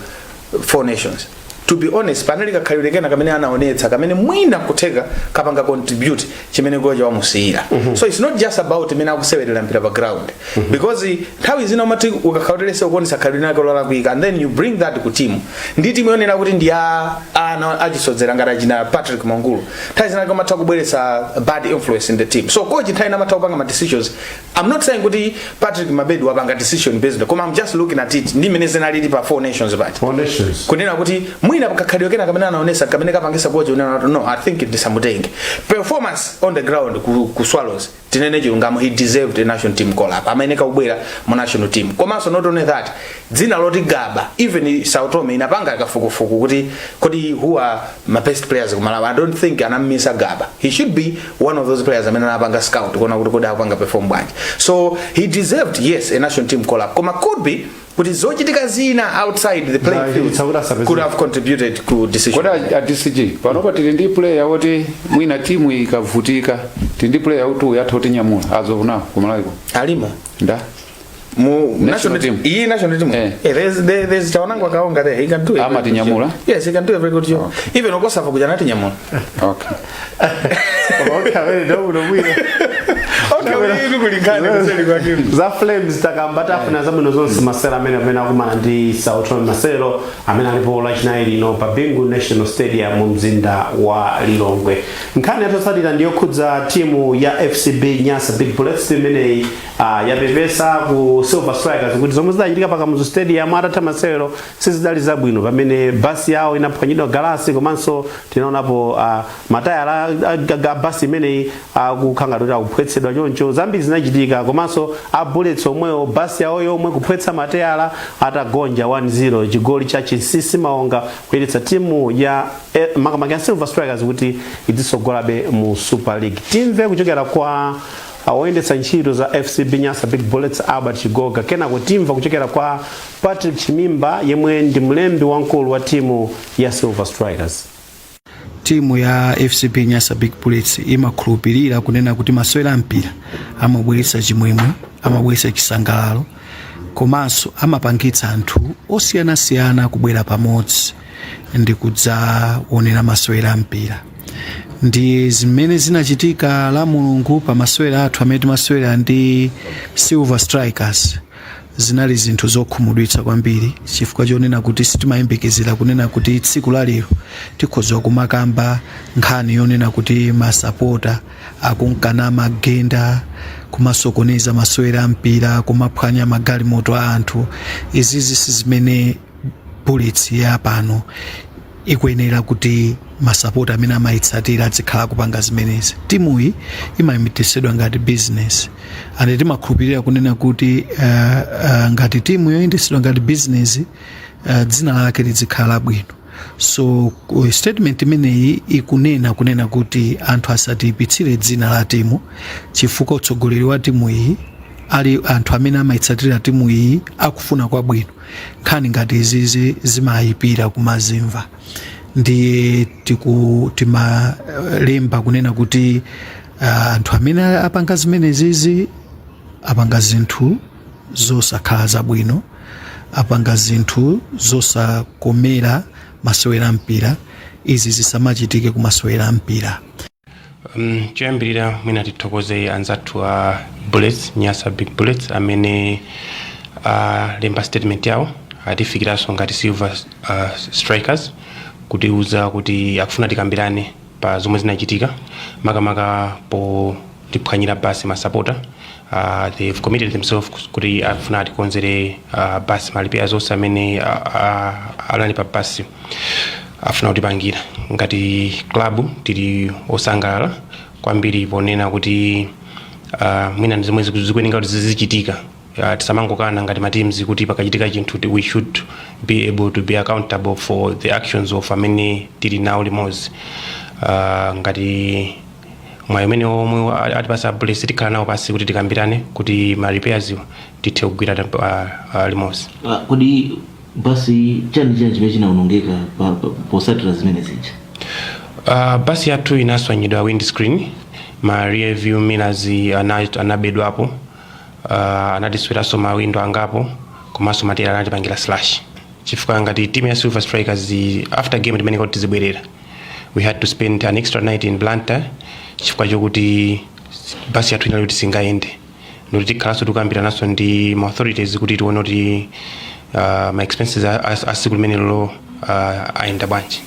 Four Nations, to be honest, panali kakhalidwe kena kamene anaonetsa kamene mwina kutheka kapanga contribute chimene goja wamusiyira. So it's not just about imene akusewerera mpira pa ground, because nthawi zina umati ukakhaoterese ukuonetsa khalidwe lake lolakwika and then you bring that ku team, ndi team yonena kuti ndi a ana achisodzera ngati achina Patrick Mangulu, nthawi zina kamatha kubweretsa bad influence in the team. So coach nthawi ina amatha kupanga ma decisions. I'm not saying kuti Patrick Mabedi wapanga decision based, koma I'm just looking at it ndi mmene zinalili pa Four Nations paja. Four Nations. Kunena kuti mwina kakhalidwe kena kamene anaonesa kamene kapangisa coach unena kuti, "No, I think ndisamutenge." Performance on the ground ku Swallows, tinene chilungamo, he deserved a national team call up, amayeneka kubwera mu national team. Komanso not only that, dzina loti Gaba, even Sao Tome inapanga kafukufuku kuti kodi who are my best players ku Malawi, I don't think anamisa Gaba. He should be one of those players amene anapanga scout kuona kuti kodi akupanga perform bwanji. So he deserved, yes, a national team call up, koma could be kuti zochitika zina outside the playing field Chakuti asapezeke. could have contributed ku decision. Kodi a DCG, panopa tili ndi player woti mwina timu ikavutika, tili ndi player kuti uyatha kutinyamula as of now kumalawiko? Alimo. Nda? Mu National team. Iyi national team. Eh. Eh, there's Chawanangwa Kaonga there, he can do it. Amatinyamula? Yes, he can do a very good job. Even okosafa kuja anatinyamula. Okay. Okay, amene ndobwino bwino. Okay, uli kulingana kuseli kwake. Za Flames takamba, tafuna zabwino zonse masewero amene akumana ndi Sao Tome, masewero amene alipo Lachinayi lino pa Bingu National Stadium mu mzinda wa Lilongwe. Nkhani yatotsatira ndiyokhudza timu ya FCB Nyasa Big Bullets. Timu imeneyi yapepesa ku Silver Strikers kuti zomwe zidachitika pa Kamuzu Stadium atatha masewero sizidali zabwino, pamene basi yawo inaphwanyidwa galasi, komanso tinaonapo matayala a basi imeneyi akukhala kuti akuphwetsedwa choncho. Zambiri zinachitika. Komanso a Bullets omwewo, basi yawo yomwe kuphwetsa matayala atagonja 1-0, chigoli cha Chinsisi Maonga, kuyendetsa timu ya makamaka ya Silver Strikers kuti idzitsogolabe mu Super League. Timve kuchokera kwa woyendetsa ntchito za FCB Nyasa Big Bullets, Albert Chigoga. Kenako timva kuchokera kwa Patrick Chimimba, yemwe ndi mlembi wamkulu wa timu ya Silver Strikers. Timu ya FCB Nyasa Big Bullets imakhulupirira kunena kuti masewera ampira amabweretsa chimwemwe, amabweretsa chisangalalo, komanso amapangitsa anthu osiyanasiyana kubwera pamodzi ndi kudzaonera masewera ampira. Ndi zimene zinachitika la Mulungu pa masewera athu amene timasewera ndi Silver Strikers. Zinali zinthu zokhumudwitsa kwambiri, chifukwa chonena kuti sitimayembekezera kunena kuti tsiku la lero tikhoza kumakamba nkhani yonena kuti masapota akunkana magenda, kumasokoneza masewera ampira, kumaphwanya magalimoto a anthu. Izizi si zimene Bullets ya pano ikuyenera kuti masapota amene amayitsatira azikhala kupanga zimenezi. Timuyi imayendetsedwa ngati business and timakhulupirira kunena kuti ngati timu yoyendetsedwa ngati business, dzina lake lizikhala labwino. So statement imeneyi ikunena kunena kuti anthu asatiyipitsire dzina la timu, chifukwa utsogoleri wa timu iyi ali anthu amene amayitsatira timu iyi akufuna kwabwino. Nkhani ngati izizi zimayipira kumazimva. Ndiye timalemba kunena kuti anthu amene apanga zimenezizi apanga zinthu zosakhala zabwino, apanga zinthu zosakomera Masewera mpira, izi zisamachitike ku masewera mpira. Choyambirira mwina tithokoze anzathu a Bullets, Nyasa Big Bullets, amene alemba statement yawo, atifikiranso ngati Silver Strikers, kutiuza kuti akufuna tikambirane pa zomwe zinachitika, makamaka potiphwanyira basi masapota. They've committed themselves kuti afuna atikonzere basi, ma repairs onse amene anali pa basi afuna kutipangira. Ngati club tili osangalala kwambiri ponena kuti mwina ndi zomwe zikuyenera kuti zizichitika. Tisamangokana ngati ma teams kuti pakachitika chinthu we should be able to be accountable for the actions of amene tili nawo limodzi. Ngati mwayi umene omwe atipasa Bullets, tikhala nawo pasi kuti tikambirane kuti ma repairs iwo tithe kugwira limodzi. Ah, kodi basi chani chani chimene chinawonongeka posatira zimene zija? Basi yathu inaswanyidwa windscreen, ma rear view mirrors anabedwapo, anatisweranso ma window angapo, komanso matera anatipangira slash, chifukwa ngati team ya Silver Strikers, after game timene kuti tizibwerera, we had to spend an extra night in Blantyre chifukwa chokuti basi yathu inali kuti singayende. Ndoti tikhalanso tikukambiranaso ndi ma authorities kuti tione kuti ma expenses a siku limenelo ayenda bwanji.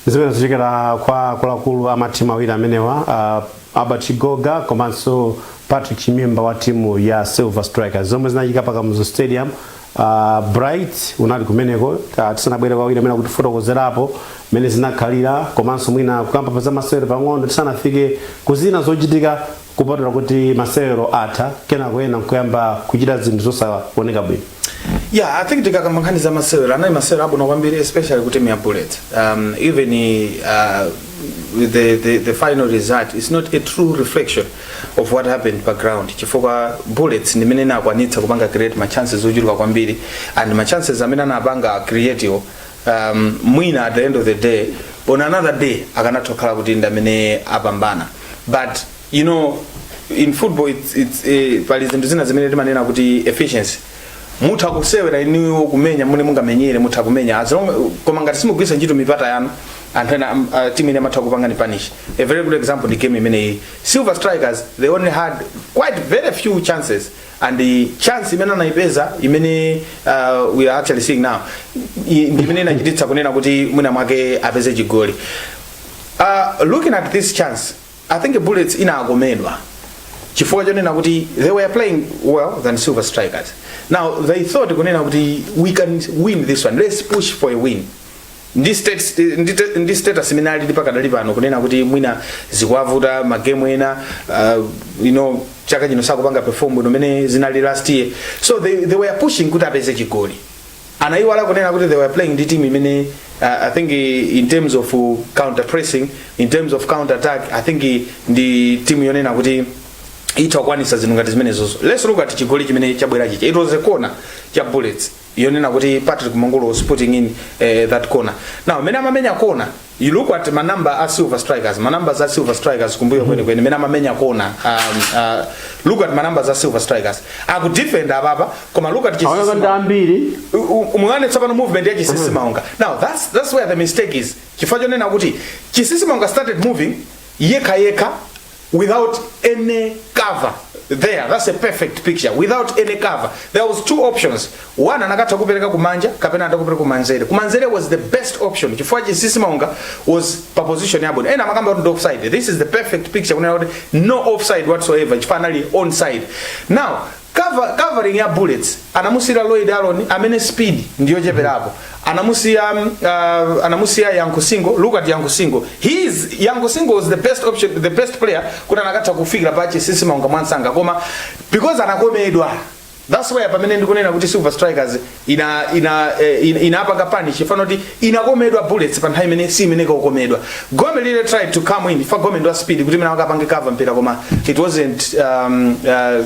Zimene zichokera kwa akuluakulu a matimu awiri amenewa, Albert Chigoga komanso Patrick Chimimba wa timu ya Silver Strikers, zomwe zinachitika pa Kamuzu Stadium. Bright unali kumeneko. Tisanabwere kwawiri amene akutifotokozerapo mmene zinakhalira, komanso mwina kukamba pa za masewero pang'ono tisanafike kuzina zochitika, kupatula kuti masewero atha, kenako ena nkuyamba kuchita zinthu zosaoneka bwino. Yeah, I think tikakamba nkhani za masewero, anali masewero abwino kwambiri, especially ku team ya Bullets. Even the final result is not a true reflection of what happened pa ground, chifukwa Bullets ndimene inakwanitsa kupanga create ma chances ochuluka kwambiri, and ma chances amene anapanga create iwo, mwina at the end of the day, on another day, akanatha kukhala kuti ndi amene apambana. But in football it's pali zinthu zina zimene timanena kuti efficiency. Mutha kusewera inuyo, kumenya mune mungamenyere, mutha kumenya as long, koma ngati simugwiritsa ntchito mipata yanu, anthu ena, team ine amatha kupanga ni punish. A very good example ndi game imeneyi. Silver Strikers, they only had quite very few chances, and the chance imene anayipeza, imene we are actually seeing now, ndi imene inachititsa kunena kuti mwina mwake apeze chigoli. Looking at this chance, I think Bullets inakomedwa chifukwa chonena kuti they were playing well than Silver Strikers. Now they thought kunena kuti we can win this one, let's push for a win ndi status imene alili pakadali pano, kunena kuti mwina zikuwavuta magemu ena, chaka chino sakupanga perform bwino mene zinali last year. So they were pushing kuti apeze chigoli. Anayiwala kunena kuti they were playing ndi team imene, I think, in terms of counter pressing, in terms of counter attack, I think ndi team yonena kuti itha kukwanisa zinthu ngati zimenezozo. Let's look at chigoli chimene chabwera chicha. It was a corner cha Bullets, yonena kuti Patrick Mangolo was putting in that corner. Now mene amamenya corner, you look at manamba a Silver Strikers, manamba a Silver Strikers kumbuyo kwenikweni mene amamenya corner. Look at manamba a Silver Strikers, akudefend apapa, koma look at Aoneka ndi ambiri. Mungane tsopano movement ya Chisisi Maunga. Now that's where the mistake is, chifukwa chonena kuti Chisisi Maunga started moving yekha yekha without any cover there. That's a perfect picture, without any cover. There was two options. One, anakatha kupereka kumanja kapena atakupereka kumanzere. Kumanzere was the best option chifukwa Chisisi Maunga was pa position yabwino. Ena amakamba kuti ndi offside. This is the perfect picture kunena kuti no offside whatsoever, chifukwa anali onside. Now covering ya Bullets, anamusiya Lloyd Aaron amene speed ndiyocheperapo, anamusiya Yankusingo. Look at Yankusingo. He is Yankusingo was the best option, the best player kuti anakatha kufikira pa Chisisi Maunga mwansanga, koma because anakomedwa, that's why pamene ndikunena kuti Silver Strikers inapanga punish, chifukwa kuti inakomedwa Bullets pa nthawi imene si imene ikakomedwa. Gome lile tried to come in fa Gome ndo speed kuti imene akapange cover mpira, koma it wasn't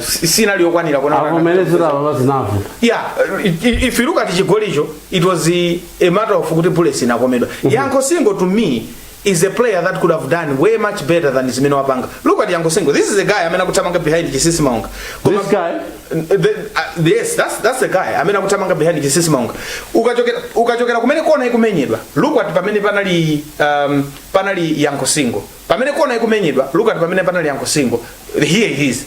sinali yokwanira kuona. Avomerezera baba, zinavuta. Yeah, if you look at chigolicho, it was a matter of kuti Bullets inakomedwa. Yankho Singo, to me, is a player that could have done way much better than zimene wapanga. Look at Yankho Singo. This is a guy amene akuthamanga behind Chisisi Maunga. This guy? Yes, that's the guy amene akuthamanga behind Chisisi Maunga. Ukachokera kumene kona ikumenyedwa, look at pamene panali Yankho Singo. Pamene kona ikumenyedwa, look at pamene panali Yankho Singo. Here he is,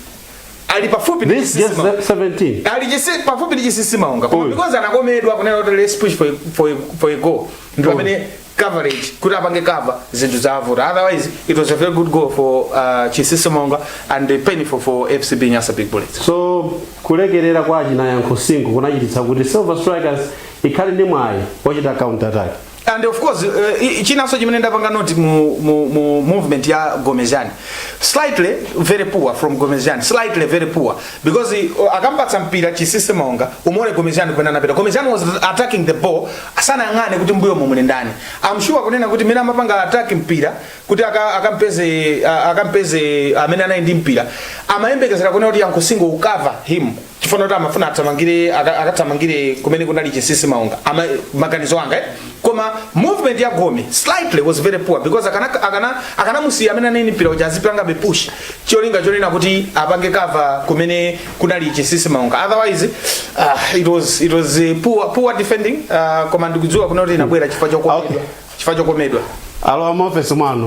ali pafupi ndi This Chisisi just Maunga. 17. Ali pafupi ndi Chisisi Maunga, koma Uyu. because anakomedwa kunena kuti let's push for a goal, ndi pamene coverage, kuti apange cover, zinthu zavuta. Otherwise it was a very good goal for Chisisi Maunga and painful for FCB Nyasa Big Bullets. So kulekerera kwa achina Yankho Singo kunachititsa kuti Silver Strikers ikhale ndi mwayi wochita counter attack. And of course, chinanso chimene ndapanga note mu movement ya Gomezani, slightly very poor from Gomezani, slightly very poor, because akampatsa mpira Chisisi Maunga, umuone Gomezani kumene anapita. Gomezani was attacking the ball, sanayang'ane kuti mbuyo momwe ndani. I'm sure kunena kuti mene amapanga attack mpira kuti akampeze amene anali ndi mpira, amayembekezera kunena kuti Yankho Singo will cover him, chifukwa kuti amafuna athamangire, akathamangire kumene kunali Chisisi Maunga. Maganizo anga, eh? Koma movement ya Gome slightly was very poor, because akanamusiya amene anali mpira uja azipangabe push, cholinga chonena kuti apange cover kumene kunali Chisisi Maunga. Otherwise it was poor defending, koma ndikudziwa kuna kuti inabwera chifukwa chokomedwa, chifukwa chokomedwa. Alowa maofesi mwanu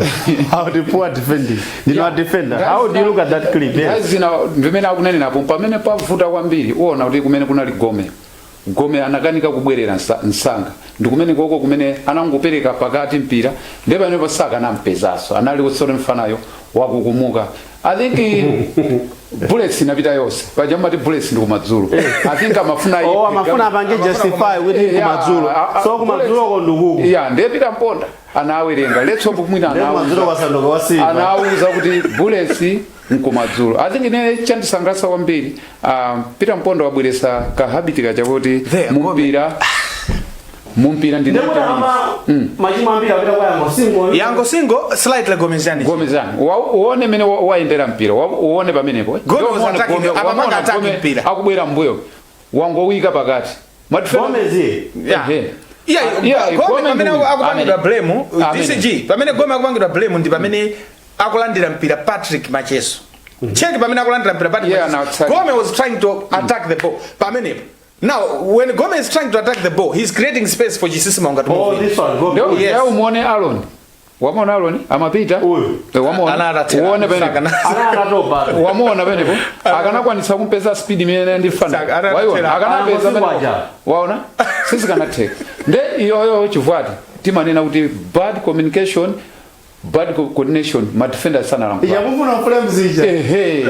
how the poor defending, ndino a defender. How do you look at that clip? Nthawi Yes. zina ndimene akunenenapo, pamene pavuta kwambiri, uona kuti kumene kunali Gome, Gome anakanika kubwerera msanga, ndi kumene koko kumene anangopereka pakati mpira, ndiye pamene pasaka anampezaso, anali kusore mfanayo wakukumuka. I think Bullets inapita yonse paja mati Bullets ndi kumadzulo. I think amafuna Oh, amafuna apange justify kuti kumadzulo. So kumadzulo ndikuku. Yeah, ndiye Peter Mponda anawerenga. Let's hope mwina Ndiye kumadzulo kwasanduka kwa Silver. Anawuza kuti Bullets nkumadzulo. I think ine chandisangalatsa kwambiri, Peter Mponda wabweresa ka habit kachakuti There, mumpira ndi Ndekuti 90 ama minutes. machimo ambiri apita kwa Yankho Singo. Yankho Singo, slightly Gomezani. Gomezani. Uone mene wayendera mpira. Uone pamenepo. Gome was Ndio attacking, amapanga wamuona attack Gome mpira. akubwera mbuyo, wangowika pakati. Gomez. Yeah. Ehe. Yeah, Gome Gome pamene ndi- akupangidwa Amen. blame, Amen. DCG, pamene Gome akupangidwa blame ndi pamene akulandira mpira Patrick Macheso. Check pamene akulandira mpira Patrick Macheso. Now, Gome was trying to attack the ball pamenepo. Now when Gome is trying to attack the ball, he's creating space for Chisisi Maunga to move Oh, in. this one, Gome. Ndio. Yes. Ndio umuone Aaron. Wamuona Aaron amapita. Uyu. Wamuona. Analatera. Uone pamenepo. Ana anatopa. Wamuona pamenepo. Akanakwanisa kumpeza speed imene ndifana. Analatera. Waiona. Akanapeza Anamusiwa pamenepo. aja. Waona? Sisi kanatheka. Nde iyoyo chivwati timanena kuti bad communication, bad coordination, ma defenders sana langu. Ichamufuna Flames ija. Ehe,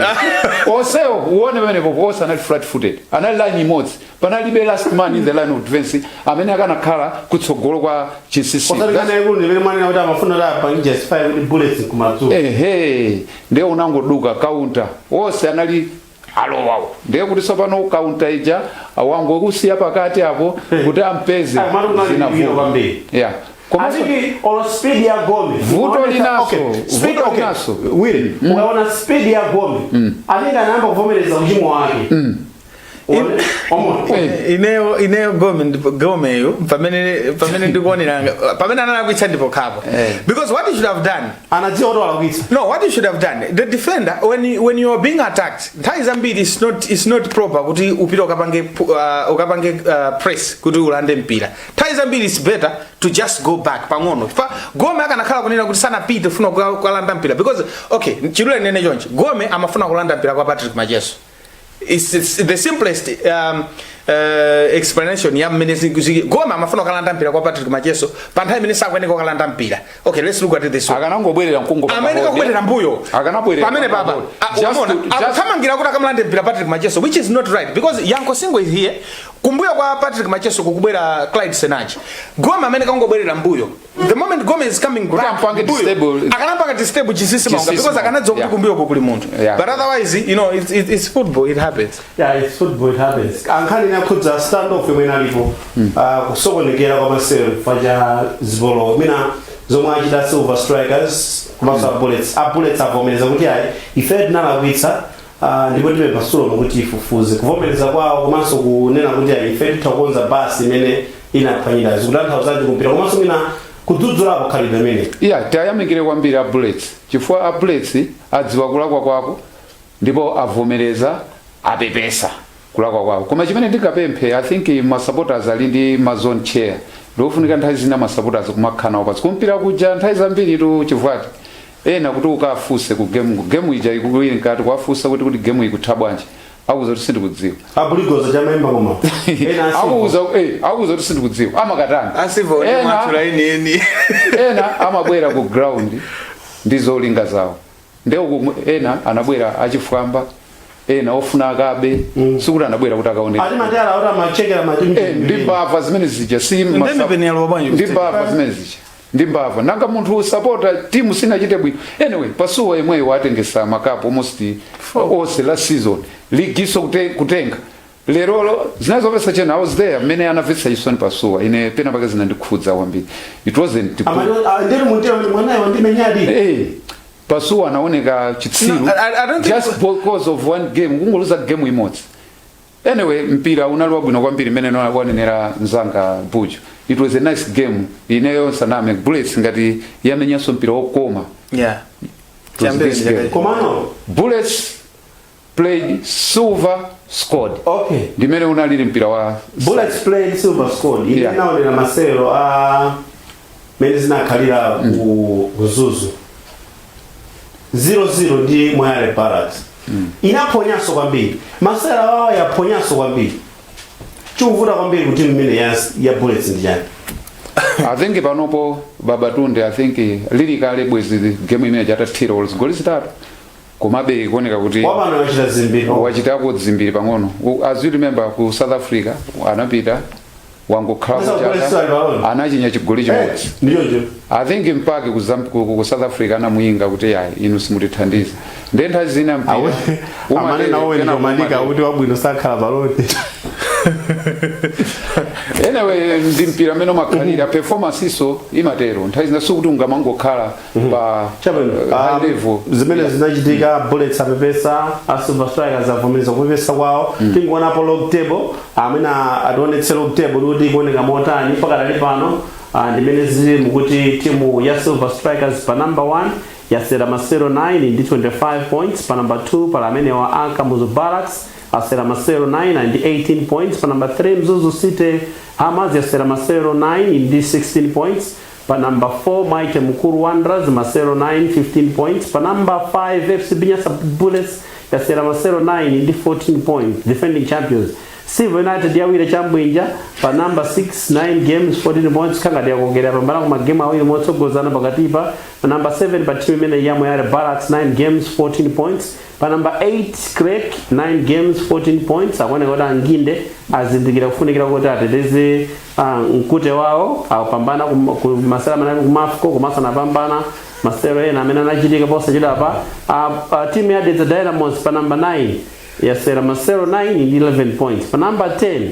onsewo uone pamenepo, onse anali flat footed, anali line imodzi, panalibe last man in the line of defense amene akanakhala kutsogolo kwa Chisisi. Osati kana ikulu ndimene mwanena kuti amafuna kuti apange justify kuti Bullets kumadzulo. Ehe, ndiye unangoduka counter, onse anali alowawo, ndiye kuti tsopano counter ija wangokusiya pakati apo kuti ampeze. Ah, matu kunali Zinavuta. bwino kwambiri. Yeah. Komanso Atiki olo speed ya Gome. Vuto linaso, Okay, speed, vuto okay. linaso. Wili, ukaona speed ya Gome, atinga anayamba kuvomereza uchimo wake. Omwe. Ineyo Gome Gomeyo pamene ndikuonera pamene analakwitsa ndipo khapo, because what you should have done, Anadziwa kuti walakwitsa. No, what you should have done, the defender, when you are being attacked, nthawi zambiri it's not proper kuti upite ukapange press kuti ulande mpira. Nthawi zambiri it's better to just go back pang'ono. Fa Gome akanakhala kunena kuti sanapite kufuna kukalanda mpira, because, okay, chilule nene chonchi, Gome amafuna kulanda mpira kwa Patrick Macheso. It's the simplest explanation ya mmene Gome amafuna kukalanda mpira kwa Patrick Macheso pa nthawi imene sakuyeneka kukalanda mpira. Okay, let's look at it this way. Akanangobwerera mkungo. Amene kakubwerera mbuyo Akanabwerera pamene papa pamene. Just umaona, akuthamangira kuti akamulande mpira Patrick Macheso, which is not right, because Yankho Singo is here, kumbuyo kwa Patrick Macheso kukubwera Clyde Senaji. Gome amene kangobwerera mbuyo, the moment Gome is coming Kuti back ampange mbuyo, akanapanga disturb Chisisi Maunga, Chisisi because Maunga. akanadziwa kuti kumbuyo kuli munthu. But otherwise, it's football, it happens. Yeah, it's football, it happens. Ankhani inakhudza standoff imene alipo, kusokonekera kwa masewero chifukwa cha zipolowe mina zomwe achita Silver Strikers komanso a Bullets. A Bullets avomereza kuti ayi, ife tinalakwitsa, ndipo tipempha Sulom kuti ifufuze. Kuvomereza kwawo komanso kunena kuti ayi, ife titha kukonza basi imene inaphwanyira, zikutanthauzanji kumpira komanso mina Kudzudzulapo khalidwe imene. Iya, tayamikire kwambiri a Bullets, chifukwa a Bullets adziwa kulakwa kwako ndipo avomereza, apepesa kulakwa kwawo. Koma chimene ndingapemphe, I think ma supporters ali ndi ma zone chair. Ndiofunika nthawi zina ma supporters kumakhala nawo pansi. Kumpira kuja nthawi zambiri tu chivwati ena kuti ukafunse ku game, game ija ikuwiri nkati, kuwafunsa kuti game ikutha bwanji, akuza kuti sindikudziwa. Abuligoza chamayimba koma ena asivo. Akuuza kuti sindikudziwa, amakatani. Asivo ndi mwatchula eni. Ena amabwera ku ground ndi zolinga zawo. Ndeuku ena anabwera achifwamba, ena ofuna akabe. Sikuti anabwera kuti akaone. Ati matera oti amachekera mati. Ndi mbava zimene zija, si Ndemipeni yalowa bwanji? Ndi mbava zimene zija, ndi mbava. Nanga munthu usapota timu sinachite bwino? Anyway, Pasuwa imweyo watengesa makapu almost onse last season, ligiso kutenga lerolo zinazopesa chena. I was there mmene anamvetsa chisoni Pasuwa. Ine pena pake zinandikhudza kwambiri. It wasn't good. Ndiri muntima mwanayo ndimenyadi. Pasuwa anaoneka chitsiru. No, I don't think- Just because of one game, kungoluza game imodzi. Anyway, mpira unali wabwino kwambiri. Mmene wanenera mzanga Buju, it was a nice game. Ineyo nsaname, Bullets ngati yamenyanso mpira wokoma. It was this game. Komano Bullets played, Silver scored. Okay. Ndimene unalili mpira wa Bullets played, Silver scored. Ine naonera masewero a mene zinakhalira ku Mzuzu, 0-0 ndi Moyale Barracks. Inaphonyanso kwambiri. Masewero awawa yaphonyanso kwambiri. Chikuvuta kwambiri kuti mmene ya Bullets ndi chani? I think panopo Babatunde, I think lili kale bwezi game imene chatathira zigoli 3, komabe ikuoneka kuti Wapano wachita zimbiri. Wachitako zimbiri pang'ono. As you remember, ku South Africa anapita wangokhala Sasa kuchaka, Bullets ali paloni. anachinya chigoli chimodzi. Ndiyocho. I think mpaka ku South Africa anamuyinga kuti yayi, inu simutithandiza. Ndiye nthawi zina mpira Amane nawo kena ndichomanika umatere. kuti wabwino sakhala paloni. Anyway, ndi mpira amene umakhalira, performance iso imatero. Nthawi zina sikuti ungamangokhala pa high level. Zimene zinachitika, Bullets apepesa, a Silver Strikers avomereza kupepesa kwawo. Tingonapo log table, amene ationetse log table kuti ikuoneka motani pakadali pano. Ndimene zili mukuti timu ya Silver Strikers pa number 1 yasera masero 9 ndi 25 points. Pa number 2 pala amene wa Ankamuzu Barracks, asera masero 9 ndi 18 points. Pa number 3 Mzuzu City Hammers yasera masero 9 ndi 16 points. Pa number 4 Mighty Mukuru Wanderers, masero 9, 15 points. Pa number 5 FCB Nyasa Bullets yasera masero 9 ndi 14 points, defending champions. Silver United yawire chambwinja pa number 6, 9 games, 14 points, kangati yakongera pambana ku magemu awiri motsogozana pakatipa. Pa number 7 pa timu imene ya Moyale Barracks, 9 games, 14 points. Pa number 8 Creck, 9 games, 14 points. Akuoneka kuti anginde azindikira kufunikira kuti ateteze mkute wawo. Akupambana ku masero amene ali ku Mafco, komanso anapambana masero ena amene anachitika posachedwapa. Timu ya Dedza Dynamos pa number 9 yasera masero 9 ndi 11 points. Pa number 10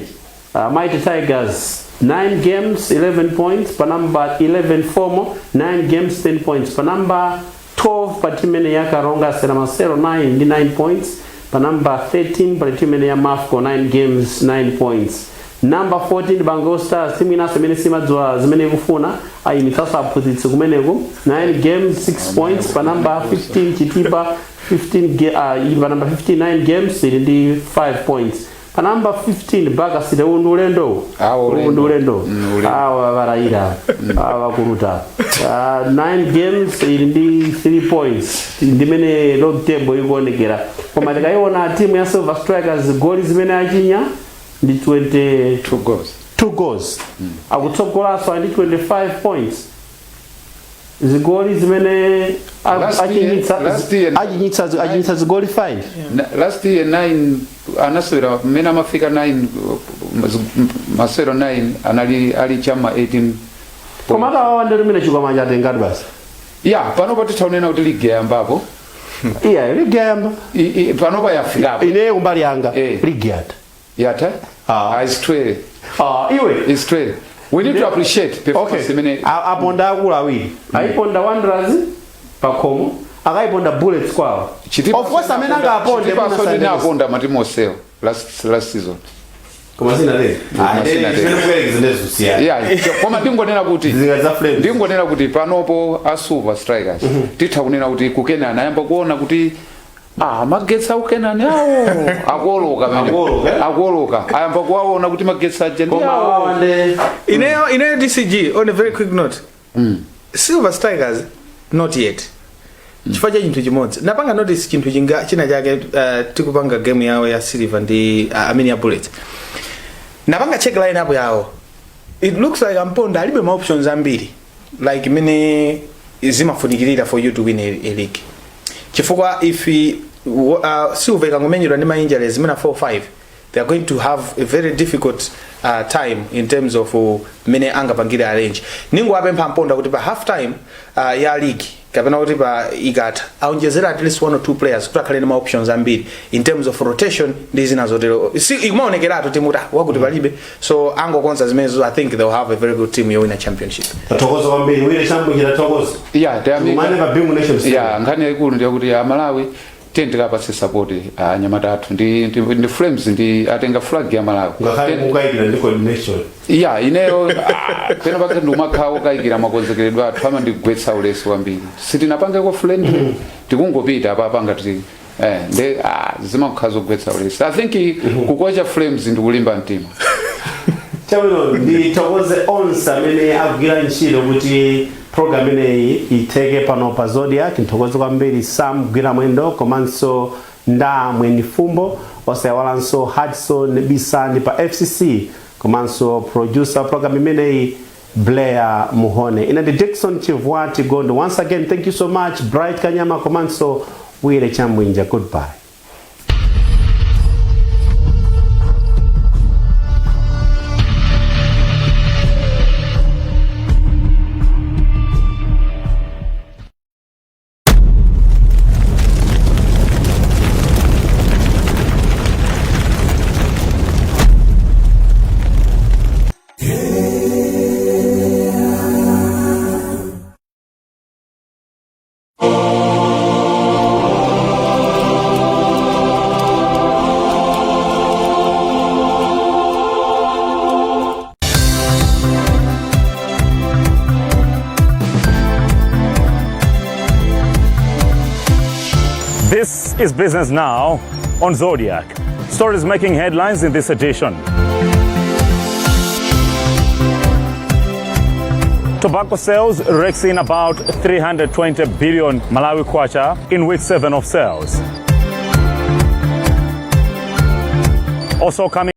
Mighty Tigers, 9 games, 11 points. Pa number 11 Fomo, 9 games, 10 points. Pa number 12 pa timu imene ya Karonga, asera masero 9 ndi 9 points. Pa number 13 pa timu imene ya Mafco, 9 games, 9 points. Number 14 Bango Stars, timu inanso imene simadziwa zimene ikufuna, ayimitsanso aphunzitsi kumeneko, 9 games, 6 points. Pa number 15 Chitipa, pa number 15, 9 games, ili ndi 5 points. Pa number 15 Baka City. Uwu ndi ulendo. Awo Uwu ndi ulendo. Ulendo. Awa varayira, awa kuruta, 9 games, ili ndi 3 points. Ndimene log table ikuonekera. Koma tikayiona timu ya Silver Strikers, goli zimene achinya ndi 20. Two goals. 2 goals. Akutsogolanso ali ndi 25 points. Zigoli zimene Last year- achinyitsa zigoli 5. Last year 9 anasewera, mmene amafika 9, masewero 9 anali ali chama 18. Koma atawawa ndi limene chikwama chatengati basi. Ya, panopa tithaunena kuti ligi yayambapo. Iya, ligi yayamba. Panopa yafikapo. Ineyo kumbali yanga, ligi yatha. Yatha. Ah. Ah, it's 12. Ah, iwe. It's 12. We need to appreciate performance imene Aponda akulu awiri, ayiponda Wanderers pakhomo, akayiponda Bullets kwawo. Of course amene angaponde Chitipaso ndinaponda matimu osewa last season. Koma sinatere. Koma sinatere. Yeah, koma ndingonena kuti panopo a Silver Strikers titha kunena kuti ku Kenani ayamba kuona kuti magetsi aku Kenani awo akuoloka pamene. Akuoloka, akuoloka, ayamba kuwaona kuti magetsi aja ndi awo. Ineyo DCG, on a very quick note, Silver Strikers not yet, chifukwa cha chinthu chimodzi. Napanga notice chinthu chinga china chake, tikupanga game yawo ya Silver ndi I mean ya Bullets. Napanga check line up yawo, it looks like Amponda alibe ma options ambiri like mene zimafunikirira for you to win a league, chifukwa if Silver ikangomenyedwa ndi ma injuries zimene 4 5, they are going to have a very difficult time in terms of mene angapangire arrange. Ningowapempha Amponda kuti pa half time ya league kapena kuti pa ikatha aonjezera at least one or two players kuti akhale ndi ma options ambiri in terms of rotation ndi zina zotero. Si ikumaonekeratu timu kuti wakuti palibe, so angokonza zimenezo, I think they'll have a very good team yowina championship. Tathokoza kwambiri, Wile Chambwinjira, tathokoza. Yeah, tayamika. Tikumane pa Bingu National Stadium. Yeah, nkhani yayikulu ndiyakuti Amalawi tiye tikapatse support anyamata athu ndi Flames, ndi atenga flag ya Malawi. Ngakhale mukayikira ndi coordination. Yeah, ineyo pena pake ndiumakhala wokayikira makonzekeredwe athu, amandigwetsa ulesi kwambiri. Sitinapangeko friendly, tikungopita apapa ngati nde zimakhala zogwetsa ulesi. I think kukocha Flames ndikulimba mtima. Chabwino, ndithokoze onse amene akugwira ntchito kuti program imeneyi itheke pano pa Zodiak. Nthokoze kwambiri Sam Gwira Mwendo komanso nda Mwenifumbo, osayiwalanso Hudson Bisani pa FCC komanso producer program imeneyi Blair Muhone. Ine ndi Dickson Chivwati Gondo. Once again, thank you so much Bright Kanyama komanso Wile Chambwinja. Goodbye. This is Business Now on Zodiak. Stories making headlines in this edition. Tobacco sales rakes in about 320 billion Malawi kwacha in week 7 of sales. Also coming